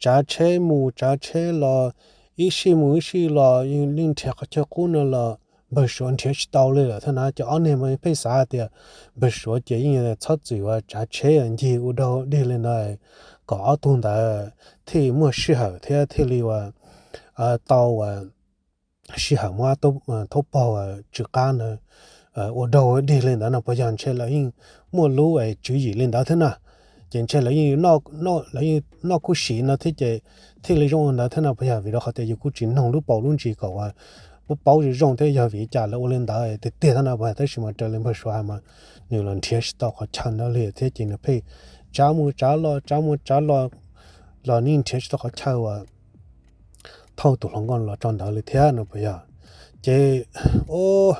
tsav tsheb mus tsav tsheb los, ib sij mus ib sij los, yeej nrhiav qhov chaw qub no los npawg Suav nrhiav tsis tau li lawm thiab na. Ces ob niag mas pheej xav tias npawg Suav ces yeej txhob txwm uas tsav tsheb ncig ua dog dig li ntawd kom ob tug ntawd thiaj muaj sij hawm thiab thiaj li uas tau uas sij hawm muab thaub paug tsw qab ntawd ua dog dig li ntawd no puas yog. Ntshe lawv yeej muaj lub tswv yim li ntawd thiab na. Ces ntshe lawv yeej noj khuj siv no thiab ces thiaj li zoo ua ntawd thiab no puas yog, vim rau qhov tias yus kuj tsis noog lub paus lub ntsis kom uas paub zoo zoo thiab yog vim li cas lawv ua li ntawd tiag tiag thiab no puas yog. Tab sis mas raws li npawg Suav hais mas nws los nrhiav tsis tau qhov chaw ntawd li thiab ces nws pheej tsav mus tsav los tsav mus tsav los los yeej nrhiav tsis tau qhov chaw uas thauj tus hluas nkauj los tso ntawd li thiab no puas yog. Ces ua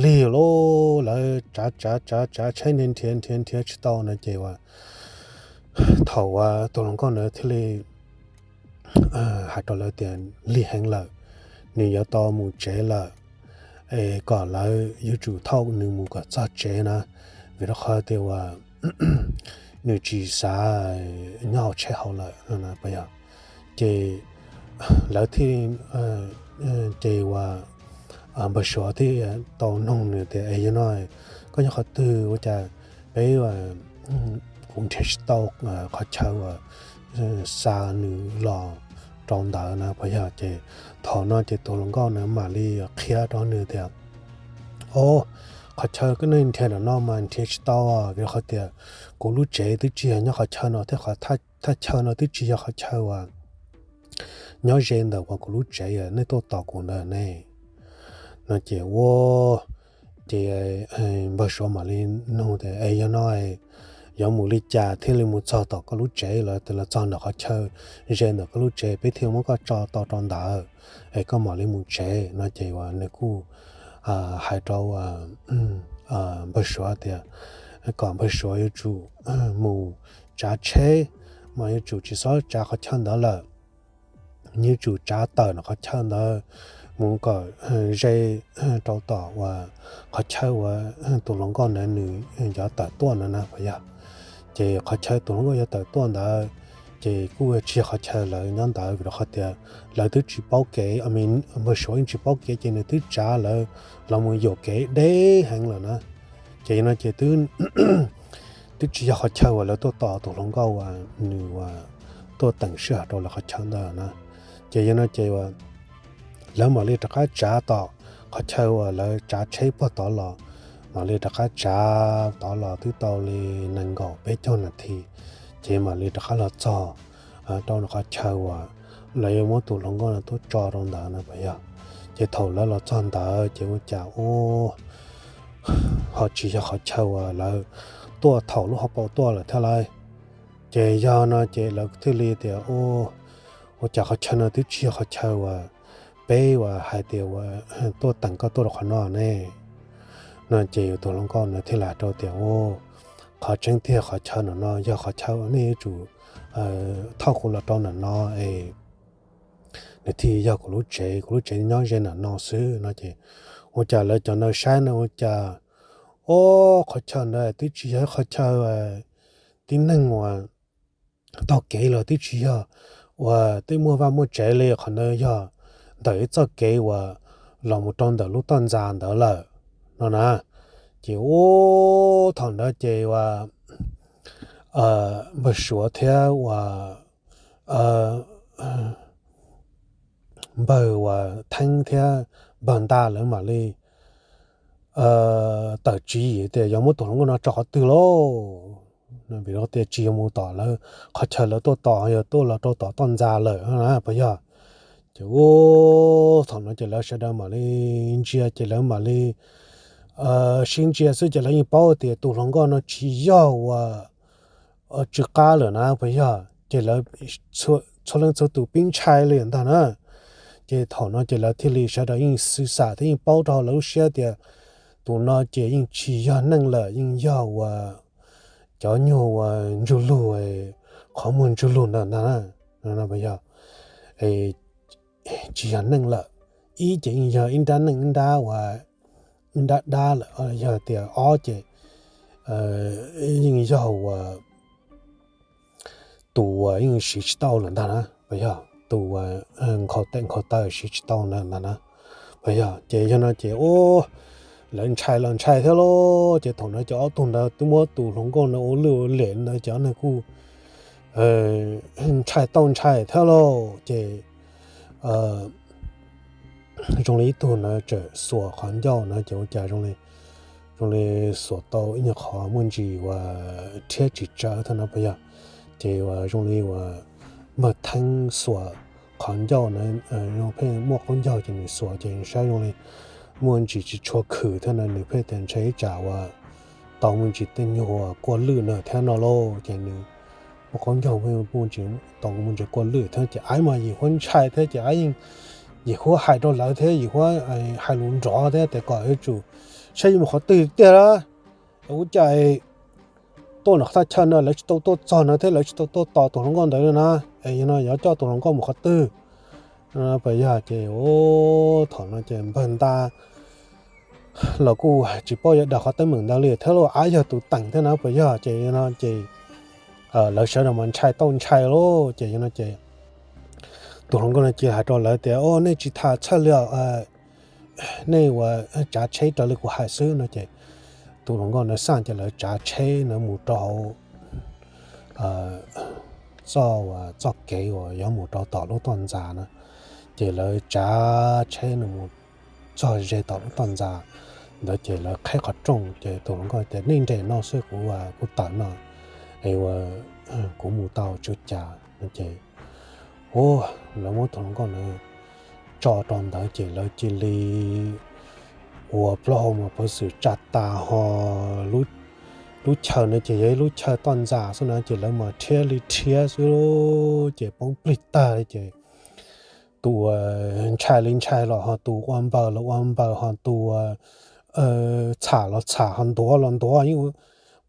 lig lauj, lawv tsav tsav tsav tsav tsheb nrhiav nrhiav nrhiav nrhiav tsis tau no ces uas thaum uas tus hluas nkauj ntawd thiaj li hais rau lawv tias lig heev lawm, nws yuav tau mus tsev lawm, es kom lawv yuav tsum thauj nws mus kom txog tsev na, vim rau qhov tias uas nws tsis xav nyob hauv tsheb hauv lawm no puas yog. Ces lawv thiaj, ces uas npawg Suav thiaj tau noog nws tias es yog no koj nyob qhov twg ua cas peb kuv nrhiav tsis tau qhov chaw uas xa nws los rau ntawd na puas yog. Ces thaum no ces tus hluas nkauj na mam li qhia rau nws tias o qhov chaw koj nej nrhiav ntawm no mas nrhiav tsis tau, vim qhov tias kuv lub tsev twb tsis yog nyob qhov chaw no thiab qhov thaj chaw no twb tsis yog qhov chaw uas nyob ze ntawm uas kuv lub tsev, nej tuaj tos kuv ntawd ne. No ces ua ces npawg Suav mam li nug tias, Es yog no yuav mus li cas thiaj li mus txog tom koj lub tsev, los txog ntawm qhov chaw ze ntawm koj lub tsev peb thiaj muab koj tso tau rau ntawd, es koj mam li mus tsev? No ces uas nws kuj hais rau npawg Suav tias kom npawg Suav yuav tsum mus tsav tsheb, mas yuav tsum tsis txhob tsav qhov chaw ntawd lawm, yuav tsum tsav tawm ntawm qhov chaw ntawd mus kom ze rau tom uas qhov chaw uas tus hluas nkauj ntawd nws yuav tawm tuaj no na puas yog. Ces qhov chaw tus hluas nkauj yuav tawm tuaj ntawd ces kuj tsis yog qhov chaw lawv nyob ntawd, vim rau qhov tias lawv twb tsis paub kev, npawg Suav yeej tsis paub kev ces nws twb tsav lawv los mus yuam kev deb heev lawm na. Ces yog no ces twb tsis yog qhov chaw uas lawv tuaj tos tus hluas nkauj uas nws uas tuaj teem sij hawm rau lawv qhov chaw ntawd na. Ces yog no ces lawv mam li rov qab tsav tom qhov chaw uas lawv tsav tsheb puag tod los, mam li rov qab tsav tod los twb tau li nees nkaum peb caug nas this, ces mam li rov qab los txog rau qhov chaw uas lawv yuav muab tus hluas nkauj no tuaj tso rau ntawd no puas yog. Ces thaum lawv los txog ntawd ces ua cas ua ho tsis yog qhov chaw uas lawv tuaj thaum lub hauv paus tuaj lawm thiab lauj. Ces yog no ces lawv thiaj li tias, Ua cas qhov chaw no twb tsis yog qhov chaw uas peb uas hais tias uas tuaj teem koj tuaj rau qhov no ne? No ces tus hluas nkauj no thiaj li hais rau tias, Qhov tseeb tiag qhov chaw no no yog qhov chaw uas nej yuav tsum thauj kuv los rau ntawm no es nws thiaj yog kuv lub tsev, kuv lub tsev nyob ze ntawm no xwb. No ces ua cas lawv cov no saib no ua cas, o, qhov chaw ntawd twb tsis yog ib qhov chaw tib neeg uas taug kev los twb tsis yog uas tej muaj vaj muaj tsev li, qhov ntawd yog ntawm ib txoj kev uas los mus rau ntawm lub toj ntxas ntawd lawm no na. Ces ua thaum ntawd ces uas npawg Suav thiab uas npawg uas Theeb thiab npawg Ntaj lawv mam li tawm tswv yim tias yog muab tus hluas nkauj no tso qhov twg lauj. Vim rau tias tsis yog mus tom lawv qhov chaw lawv tuaj tos, yog tuaj los rau tom toj ntxas lawm na puas yog. Ces ua thaum no ces lawv sawv daws mam li ntsia ces lawv mam li sib ntsia xwb ces lawv yeej paub tias tus hluas nkauj no tsis yog uas tsw qab lawm na puas yog. Ces lawv txhua leej txhua tus pib ntshai li ntag na. Ces thaum no ces lawv thiaj li sawv daws yeej xwm xam thiab yeej paub rau lawv lub siab tias tus no ces yeej tsis yog neeg lawm, yeej yog uas cov nyuag uas ntsuj lug, qhov muag ntsuj lug ntawd ntag na. Yog tsis yog neeg lawm, ib ces yeej yog ib nrab neej ib nrab uas ib nrab dab lawm, yog tias ob ces yeej yog uas tus uas yeej siv tsis tau lawm ntag na puas yog, tus uas nkhaus tes nkhaus taw siv tsis tau ntawd ntag na puas yog. Ces yog no ces lawv ntshai los ntshai thiab lauj. Ces thaum ntawd ces ob tug ntawd twb muab tus hluas nkauj ntawd ua lwj ua liam ntawd ces ob neeg kuj ntshai tau ntshai thiab lauj. Ces zoo li ib tug ntawd tseem xuas qhov ncauj na ces ua cas zoo li xuas tau ib nyuag qhov muaj ntsis uas rhiab tsis tsawv thiab na puas yog. Ces uas zoo li uas npawg Theeb xuas qhov ncauj na, pheej muaj qaub ncaug ces nws xuas ces saib zoo li muaj ntsis tsis tshua khwm thiab na, nws pheej tias ntshe ib tsam uas tau muaj ntsis tej nyuag uas kua lwj na thiab no lauj. Ces nws muaj qaub ncaug pheej muaj ntsis tau muaj ntsis kua lwj thiab ces aib mas yim huab ntshai thiab ces aib yeej yim huab hais rau lawv thiab yim huab hais lus nrov thiab tias kom yuav tsum saib yuav mus qhov twg tiag lawm. Ua cas tuaj ntawm qhov thaj chaw no lawv tsis tau tuaj txog no thiab lawv tsis tau tuaj tos tus hluas nkauj ntawd li na, es yog no yuav coj tus hluas nkauj mus qhov twg? Puas yog ces thaum no ces npawg Ntaj los kuj tsis paub yuav dag qhov teeb meem ntawd li thiab lauj, aib yog tus teem thiab na puas yog. Ces yog no ces lawv sawv daws mas ntshai tau ntshai lauj. Ces yog no ces tus hluas nkauj no cia li hais rau lawv tias, O, nej tsis tham txhawj li os, nej uas tsav tsheb raws li kuv hais xwb no ces tus hluas nkauj ntawd xaj ces lawv tsav tsheb ntawd mus rau hauv txoj, txoj kev uas yuav mus rau tom lub toj ntxas na. Ces lawv tsav tsheb mus txog ze tom lub toj ntxas, ntawd ces lawv qheb qhov rooj ces tus hluas nkauj tias nej nres no xwb, kuv, kuv tawm no es ua kuv mus tau tsw cas no ces, u, lawv muab tus hluas nkauj na tso rau ntawd ces lawv cia li ua plaub hau mas puv xwm tsa tas ho lub chaw no ces yog ib lub chaw toj ntxas xwb na ces lawv mas rhiab li rhiab xwb ces poob plig tag li ces tus ntshai li ntshai los ho tus ua npaws los ua npaws ho tus txham los txham ho ntuav los ntuav yeej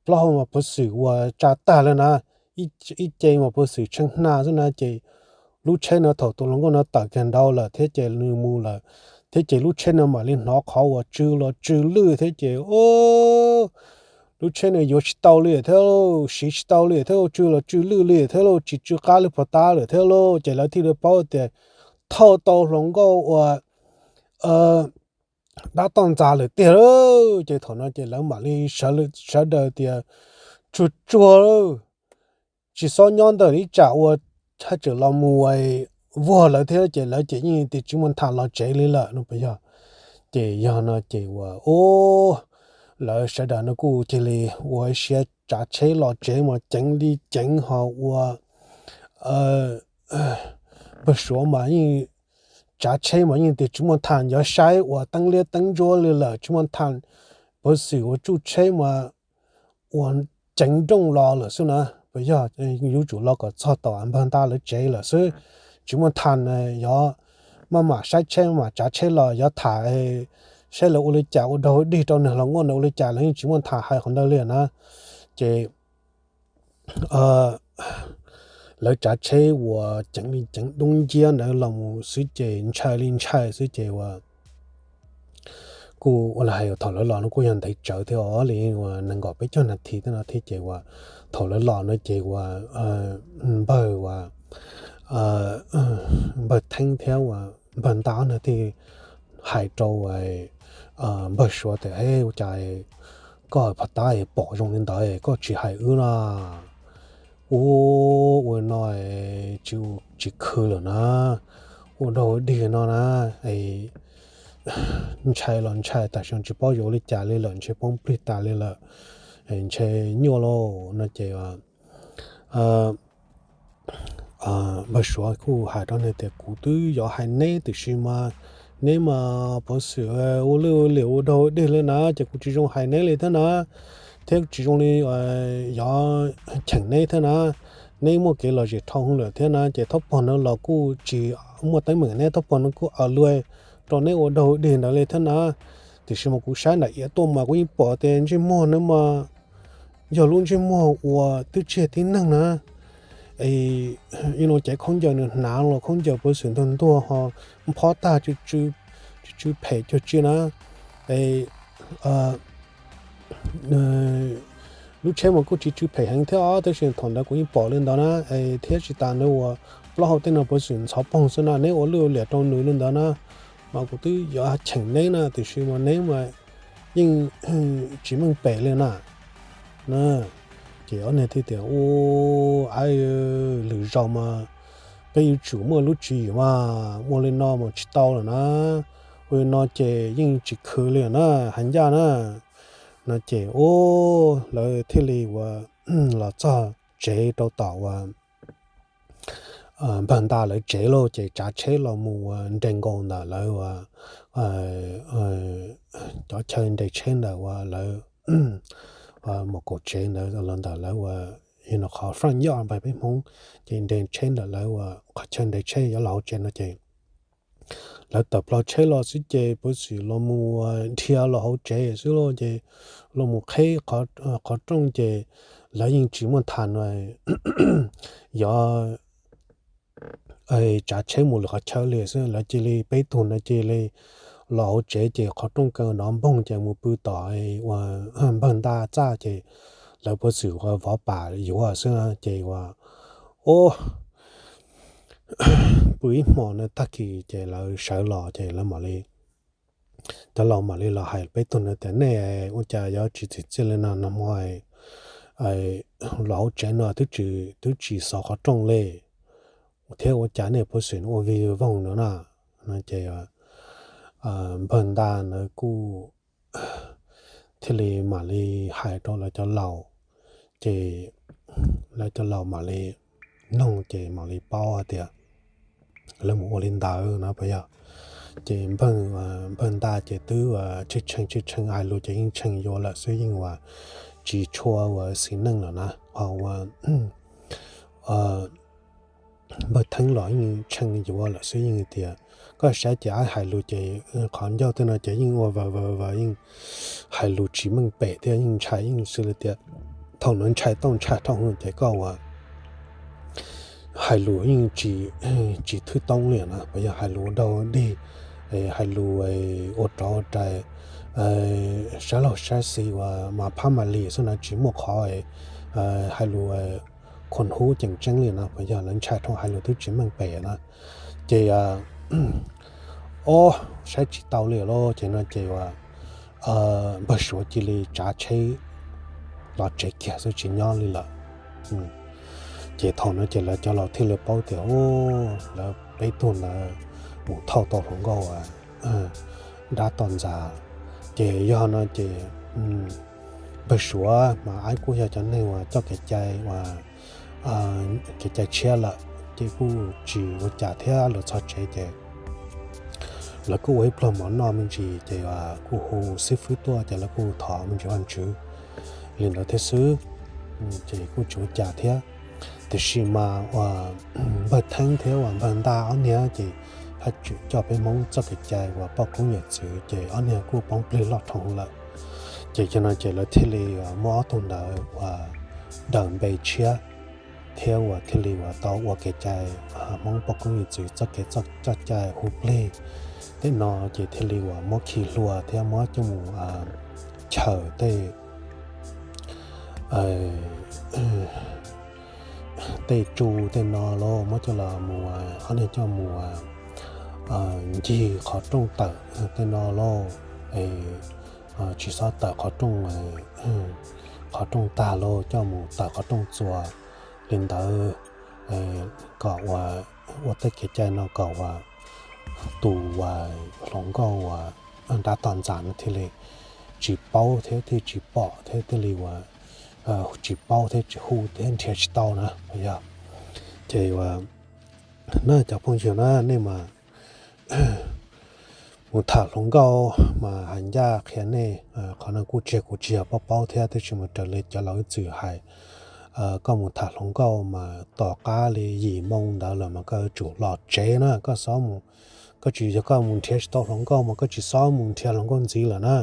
plaub hau mas puv xwm ua tsa tag li na, ib ce mas puv xwm tsheej hna xwb na ces lub tsheb no thaum tus hluas nkauj no tawm kiag nraud lawm thiab ces nws mus lawm thiab ces lub tsheb no mam li hnov qhov uas tsw los tsw lwj thiab ces lub tsheb no yuav tsis tau li thiab lauj, siv tsis tau li thiab lauj, tsw los tsw lwj li thiab lauj, tsis tsw qab li puag ta lawm thiab lauj ces lawv thiaj li paub tias thauj tau hluas nkauj ua dab toj ntxas lawm tiag lauj. Ces thaum no ces lawv mam li sawv daws tias tsuag tsuag lauj, tsis txhob nyob ntawm ib tsam ua haj tseem los mus vuag lawv thiab ces lawv ces yeej tias tsis muaj ntha los tsev li lawm no puas yog. Ces yog no ces ua u lawv sawv daws no kuj cia li ua siab tsav tsheb los tsev mas ceev li ceev ho ua npawg Suav mas yeej tsav tsheb mas yeej tias tsis muaj ntha yuav saib ua teeb liab teeb ntsuab li lawm, tsis muaj ntha puv xwm ua tsuj tsheb mas ua ceev nrooj los lawm xwb na. Puas yog yuav tsum los kom txog tom npawg nta lawv tsev lawm xwb, tsis muaj ntha yog maj mam saib tsheb maj mam tsav tsheb los yuav tham saib lawv ua li cas ua dog dig rau nws los nkauj na ua li cas lawv yeej tsis muaj ntha hais qhov ntawd li na. Ces lawv tsav tsheb ua ceev li ceev dub nciab ntawd los mus xwb ces ntshai li ntshai xwb ces ua kuj ua li hais thaum lawv los no kuj yog ntev tsawv thiab os li ua nees nkaum peb caug nas this thiab no thiab ces ua thaum lawv los no ces ua npawg ua npawg Theeb thiab ua npawg Nta no thiaj hais rau npawg Suav tias, Ua cas koj pom tab pom zoo li ntawd koj tsis hais wb no? Ua, ua no tsis khw lawm na, ua dog dig no na, ntshai los ntshai tam sim no tsis paub yuav ua li cas li lawm, ntshe poob plig tas li lawm, ntshe nyuaj lauj no ces npawg Suav kuj hais rau nws tias, Kuv twb yuav hais neb tiam sis mas neb mas pov xwm ua lwj ua liam ua dog ua dig li na ces kuv tsis zoo hais neb li thiab na, thiab tsis zoo li yuav cheem neb thiab na. Neb muaj kev lom zem dhau hwv lawm thiab na ces thaub pog no los kuj tsis muaj teeb meem, neb thaub pog no kuj aws lua rau neb ua dog ua dig ntawd li thiab na. Tiam sis mas kuv saib nram iav tuaj mas kuv yeej pom tias ntsej muag no mas yog lub ntsej muag uas twb tsis yog tib neeg na. Es no ces khaub ncaws nws hnav los khaub ncaws pov xwm ntuag ntuag ho nphob tag, tsis tsw phem cuag tsi na. Es lub tsheb mas kuj tsis tsw phem heev thiab os, tab sis thaum ntawd kuv yeej pom li ntawd na. Es thiab tsis tas ntawd uas plaub hau tej no pov xwm ntxhov poog xwb na, neb ua lwj ua liam rau nws li ntawd na mas kuv twb yuav cheem neb na, tiam sis mas neb mas yeej tsis meej pem li na. Ces ob niag thiaj tias, Ua, lwm zaus mas peb yuav tsum muaj lub tswv yim mas, muaj li no mas tsis tau lawm na. Ua li no ces yeej tsis khw li na, hais ncaj na. No ces lawv thiaj li ua los txog tsev rau tom ua npawg Nta lawv tsev lauj, ces tsav tsheb los mus ua nres nkaus ntawm lawv ua cov chaw nres tsheb ntawm ua lawv mus kaum tsev ntawd los ntawm lawv ua, yog no qhov front yard npawg peb Hmoob, ces nres tsheb ntawm lawv ua qhov chaw nres tsheb yuav los hauv tsev no ces lawv tawm plaws tsheb los xwb ces pov xwm los mus dhia los hauv tsev xwb lauj, ces los mus qheb qhov rooj ces lawv yeej tsis muaj tham no yuav tsav tsheb mus lwm qhov chaw li xwb. Lawv cia li peb tug ntawd cia li los hauv tsev ces qhov rooj kaw nrov npoog ces mus pw tom ua npawg Nta txaj ces lawv pov xwm ua vov pam yuav xwb ces ua, o, pw ib hmos na tag kis ces lawv sawv los ces lawv mam li, cov laus mam li los hais peb tug ntawd tias, Nej ua cas yuav tsis txim txiaj li no, nag hmo los hauv tsev no twb tsis xov qhov rooj li, thiab ua cas nej pov xwm ua vig voog no na? No ces npawg Nta ntawd kuj thiaj li mam li hais rau lawv cov laus, ces lawv cov laus mam li noog ces mam li paub hais tias lawv mus ua li ntawd no puas yog. Ces npawg ntaj ces twb tshee tshee tshee hais lus ces yeej tshee yuav lawm xwb, yeej uas tsis tshua uas xis neej lawm na, ho uas npawg theeb los yeej tshee yuav lawm xwb, yeej tias koj saib ces aib hais lus ces qhov ncauj tej no ces yeej ua vaws vaws vaws, yeej hais lus tsis meej pem thiab, yeej ntshai, yeej xws li tias thaum no ntshai tau ntshai rau ces koj uas hais lus yeej tsis thwj toob li na, puas yog, hais lus ua dog dig, hais lus ua rov ua rais, sab laug sab xis uas mas phab mas lis xwb na, tsis muaj qhov hais lus khon hub ceem tseeb li no, puas yog, lawv ntshai rau hais lus twb tsis meej pem na. Ces ob saib tsis tau li lawm ces no ces uas npawg Suav cia li tsav tsheb los tsev kiag xwb tsis nyob li lawm. Ces thaum no ces lawv cov laus thiaj li paub tias lawv peb tug ntawd mus thauj tau hluas nkauj dab toj ntxas. Ces yog no ces npawg Suav mas aib kuj yog cov neeg uas coj kev cai uas kev cai tshiab lawm ces kuj tsis ua cas thiab, lawv txog tsev ces lawv kuj ua ib pluag mov noj me ntsis ces kuj hu xib fwb tuaj ces lawv kuj thov me ntsis Vajtswv li ntawd thiab xwb, ces kuj tsis ua cas thiab. Tiam sis mas uas npawg Theeb thiab uas npawg Ntaj ob niag ces haj tseem coj peb Hmoob txoj kev cai uas poj koob yawm txwv ces ob niag kuj poob plig loj dhau lawm. Ces yog no ces lawv thiaj li muab ob tug ntawd uas daws npe tshiab thiab uas thiaj li uas tau ua kev cai Hmoob poj koob yawm txwv txoj kev cai hu plig tej no ces thiaj li uas muab khi hlua thiab muab coj mus chaws tej tej tsu tej no lauj, muab coj los mus ob niag coj mus ncig qhov rooj tawm tej no lauj, tsis xob tawm qhov rooj, qhov rooj tag lauj, coj mus tawm qhov rooj txuas li ntawd, kom uas ua tej kev cai no kom uas tus uas hluas nkauj uas dab toj ntxas no thiaj li tsis paub thiab thiaj tsis pom thiab thiaj li uas tsis paub thiab tsis hu thiab nrhiav tsis tau na, yog. Ces uas na cov phooj ywg na, nej mas mus tham hluas nkauj mas hais ncaj qhia nej, qhov no kuj tsis yog kuv tsis yog paub paub thiab, tab sis mas raws li cov laus ib txwm hais, koj mus tham hluas nkauj mas tom qab li yim moo ntawd lawm mas koj yuav tsum los tsev na, koj xob mus, koj tsis, yog koj mus nrhiav tsis tau hluas nkauj mas koj tsis xob mus nrhiav hluas nkauj ntxiv lawm na.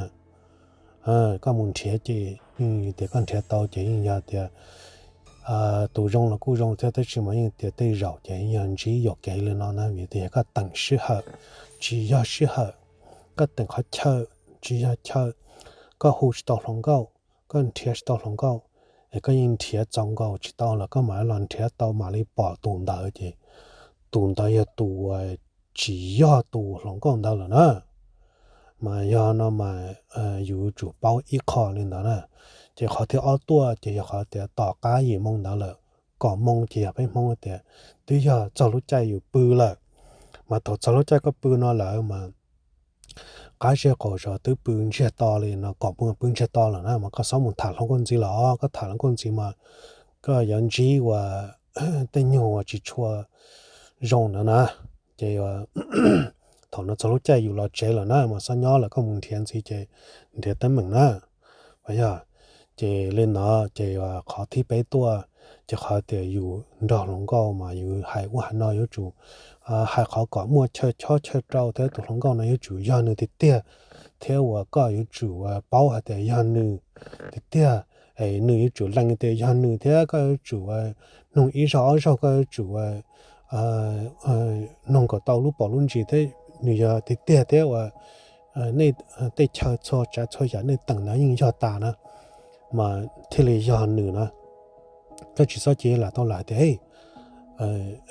Koj mus nrhiav ces yeej tias koj nrhiav tau ces yeej yog tias tus zoo los kuj zoo thiab, tab sis mas yeej tias tej zaum ces yog ntsib yuam kev li no na, vim tias yog koj teem sij hawm tsis yog sij hawm, koj teem qhov chaw tsis yog chaw, koj hu tsis tau hluas nkauj, koj nrhiav tsis tau hluas nkauj, es koj yeej nrhiav txaus nkaus tsis tau los koj mam los nrhiav tau mam li pom tus ntawd ces tus ntawd yog tus uas tsis yog tus hluas nkauj ntawd lawm na. Mas yog no mas yus yuav tsum paub ib qho li ntawd na. Ces qhov thib ob tuaj ces yog qhov tias tom qab yim moo ntawd lawm, kaum moo ces yog peb Hmoob tias twb yog txog lub caij yus pw lawm. Mas thaum txog lub caij koj pw no lawm mas qab zej qaum zos twb pw ntsiag to li no, kaum moo pw ntsiag to lawm na, mas koj xob mus tham hluas nkauj ntxiv lawm os. Koj tham hluas nkauj ntxiv mas koj yuav ntsib uas tej nyuag uas tsis tshua zoo ntawd na. Ces thaum no txog lub caij yus los tsev lawm na, mas xob nyob lawm, koj mus nrhiav ntxiv ces nrhiav teeb meem na. Yog, ces li ntawd ces qhov thib peb tuaj, ces qhov tias yus nrog hluas nkauj mas yus hais ub hais no yuav tsum hais qhov kom muaj chaw chob chaw rau thiab tus hluas nkauj no yuav tsum yog nws tiag tiag, thiab uas koj yuav tsum paub hais tias yog nws tiag tiag, es nws yuav tsum lees tias yog nws thiab koj yuav tsum noog ib zaug ob zaug, koj yuav tsum noog kom tau lub pom lub ntsis thiab nws yog tiag tiag thiab uas nej tej chaw txhua tsav txhua yam nej teem ntawd yeej yog tas na, mas thiaj li yog nws na. Koj tsis txhob cia lam tau lam tias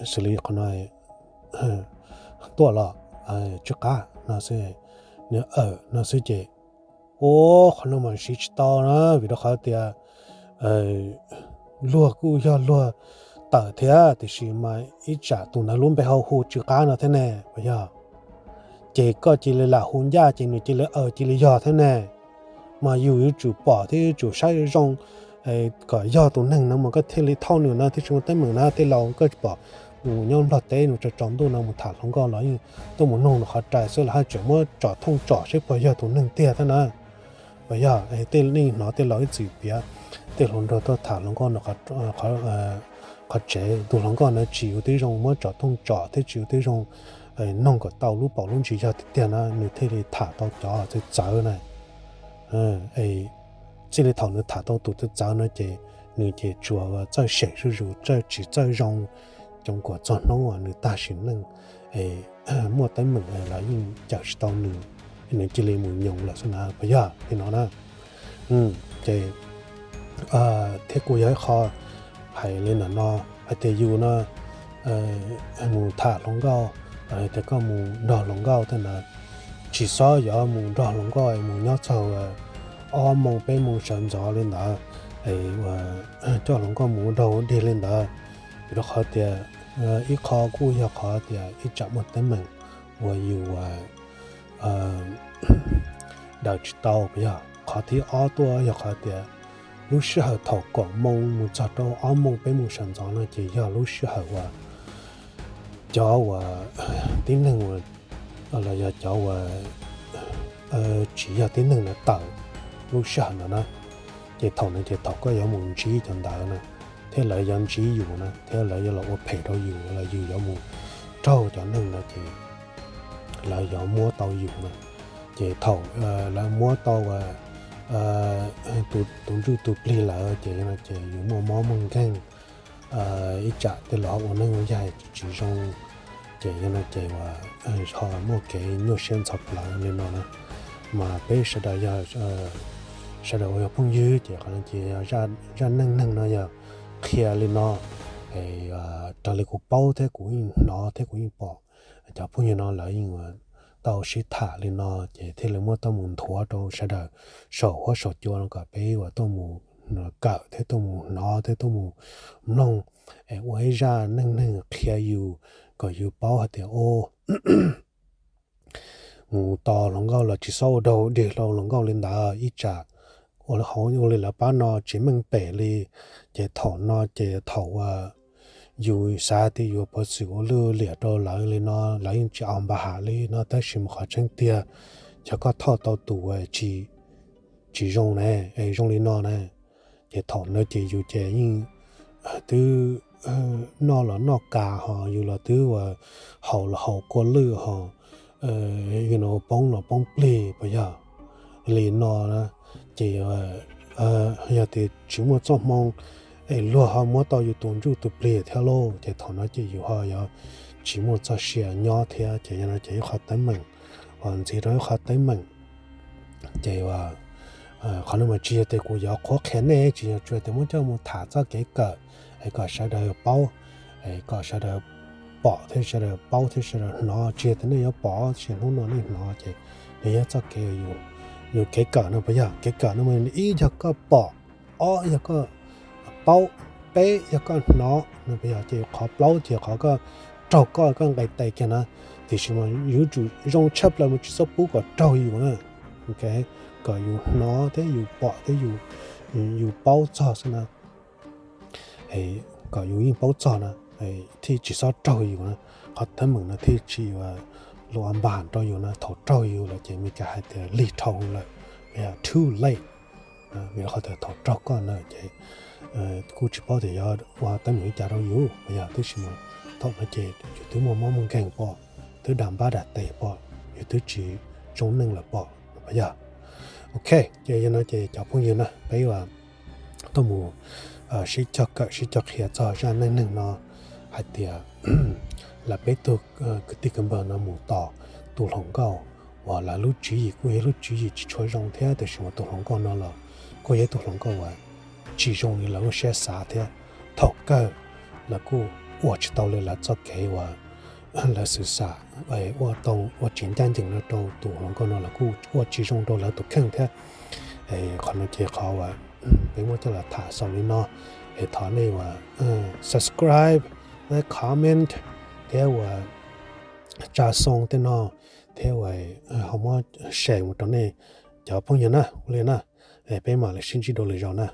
xws li qhov no tuaj los tsw qab no xwb, nws awm no xwb ces ua qhov no mas siv tsis tau na, vim rau qhov tias luag kuj yog luag tawm thiab, tiam sis mas ib tsam tus ntawd lub npe ho hu tsw qab no thiab ne, puas yog? Ces koj cia li lam hu ncaj ces nws cia li awm cia li yog thiab ne. mas yus yuav tsum pom thiab yuav tsum saib zoo zoo kom yog tus neeg no mas koj thiaj li thauj nws na, thiaj tsis muaj teeb meem na. Tej laus koj pom mus nyob Nplog teb nws tsaus tsaus ntuj no mus tham hluas nkauj los yeej tuaj mus nug nws qhov rais xwb, los haj tseem muab tsom thooj tsom seb puas yog tus neeg tiag thiab na. Puas yog? Tej nej hnov tej laus ib txwm piav tej hluas nraug tuaj tham hluas nkauj no qhov tsev, tus hluas nkauj na tsis ua tib zoo muab tsom thooj tsom thiab tsis ua tib zoo noog kom tau lub paus lub ntsis yog tiag tiag na nws thiaj li tham tau cov txawv txawv na. Txij li thaum nws tham tau tus txawv txawv no ces nws ces tsuas txawj sem zuj zus, txawj tsis txawj zoo, coom kuam txog hnub uas nws tag sim neej, muaj teeb meem los yeej cawm tsis tau nws, nws cia li mus nyoos lawm xwb na. Puas yog li no na? Ces thiab kuj yog ib qho hais li ntawm no hais tias yus no mus tham hluas nkauj, tias koj mus nrog hluas nkauj tej ntawd, tsis txhob yuav mus nrog hluas nkauj mus nyob txog ob moos peb moos sawv ntxov li ntawd, coj hluas nkauj mus ua dog ua dig li ntawd. Vim rau qhov tias ib qho kuj yog qhov tias ib tsam muaj teeb meem uas yus daws tsis tau. Puas yog? Qhov thib ob tuaj yog qhov tias lub sij hawm thaum kaum moos mus txog rau ob moos peb moos sawv ntxov no ces yog lub sij hawm uas cov uas tib neeg uas los yog cov uas tsis yog tib neeg na tawm lub sij hawm ntawd na. Ces thaum no ces thaum koj yuav mus ntsib cov ntawd na, thiab lawv yuav ntsib yus na, thiab lawv yuav los ua phem rau yus los yus yuav mus raug cov neeg ntawd ces lawv yuav muab tau yus na. Ces thaum lawv muab tau tus ntsuj tus plig lawm ces no ces yus muaj mob muaj nkeeg, ib tsam tej laus ua neej ua yaig tsis zoo, ces yog no ces uas ho muaj kev nyuaj siab ntxhov plawv li no na. Mas peb sawv daws yog sawv daws uas yog phooj ywg ces qhov no ces zaj neej neeg no yog qhia li no. Raws li kuv paub thiab kuv yeej hnov thiab kuv yeej pom, cov phooj ywg no lawv yeej tau sib tham li no ces thiaj li muab tuaj mus nthuav rau sawv daws saum huab saum cua no kom peb uas tuaj mus kawm thiab tuaj mus hnov thiab tuaj mus mloog, es ua ib zaj neej neeg qhia yus kom yus paub hais tias mus tos hluas nkauj los tsis txhob ua dog dig rau hluas nkauj li ntawd, ib tsam ua li lawv pab no tsis meej pem li. Ces thaum no ces thaum uas yus xav tias yus puas xwm ua lwj liam rau lawv li no lawv yeej tsis au npa ham li no, tab sis mas qhov tseeb tiag yog koj thauj tau tus tsis zoo na, es zoo li no na, ces thaum no ces yus ces yeej twb noj los noj kas ho yus los twb uas haus los haus kua lwj ho, yus no poob los poob plig puas yog li no na. Ces yog tias tsis muaj txoj hmoo es luag ho muab tau yus tus ntsuj tus plig thiab lauj, ces thaum no ces yus ho yuav tsis muaj txoj sia nyob thiab. Ces yog no ces ib qho teeb meem uas ntxiv rau ib qho teeb meem. Ces qhov no mas tsis yog tias kuv yuav qhuab qhia nej, tsis yog tsuas tias muab coj mus tham txoj kev kawm es kom sawv daws paub, kom sawv daws pom thiab sawv daws paub thiab sawv daws hnov, tsis yog tias nej yuav pom tab sis hnub no nej hnov ces nws yog txoj kev, yus kev kawm no puas yog? Kev kawm no mas ib yog koj pom, ob yog koj paub, peb yog koj hnov no puas yog? Ces qhov plaub ces qhov koj raug koj koj nqis tes kiag na, tiam sis mas yuav tsum zoo tshaj plaws mas tsis txhob pub kom raug yus na, kom yus hnov thiab yus pom thiab yus paub txog xwb na, kom yus yeej paub txog na, thiaj tsis txhob raug yus na. Qhov teeb meem no thiaj tsis ua luam npam rau yus na, thaum raug yus lawm ces Meskas hais tias lig dhau lawm, too late. Vim qhov tias thaum raug koj na ces kuj tsis paub tias yuav ua teeb meem li cas rau yus puas yog? Tab sis mas thaum no ces yus twb muaj mob muaj nkeeg pom, twb dag npab dag tes pom, yus twb tsis zoo neej lawm pom puas yog? Ok, ces yog no ces cov phooj ywg na, peb tuaj mus sib cog kawm sib cog qhia txog zaj neej neeg no hais tias lawv peb tug kwv tij kwv npawg no mus tos tus hluas nkauj uas lawv lub tswv yim kuj yog lub tswv yim tsis tshua zoo thiab, tiam sis mas tus hluas nkauj no los kuj yog ib tug hluas nkauj uas tsis zoo li lawv lub siab xav thiab. Thaum kawg lawv kuj ua tsis tau li lawv txoj kev uas lawv xwm xam, ua tau ua tsis ncaj ncees no rau tus hluas nkauj no los kuj ua tsis zoo rau lawv tus kheej thiab. Qhov no ces qhov uas peb muab coj los tham xaus li no, es thov nej uas subscribe, like, comment thiab uas tsa xoo tej no, thiab uas ho muab share mus rau nej cov phooj ywg na, ua li na. Peb mam li sib ntsib dua lwm zaus na.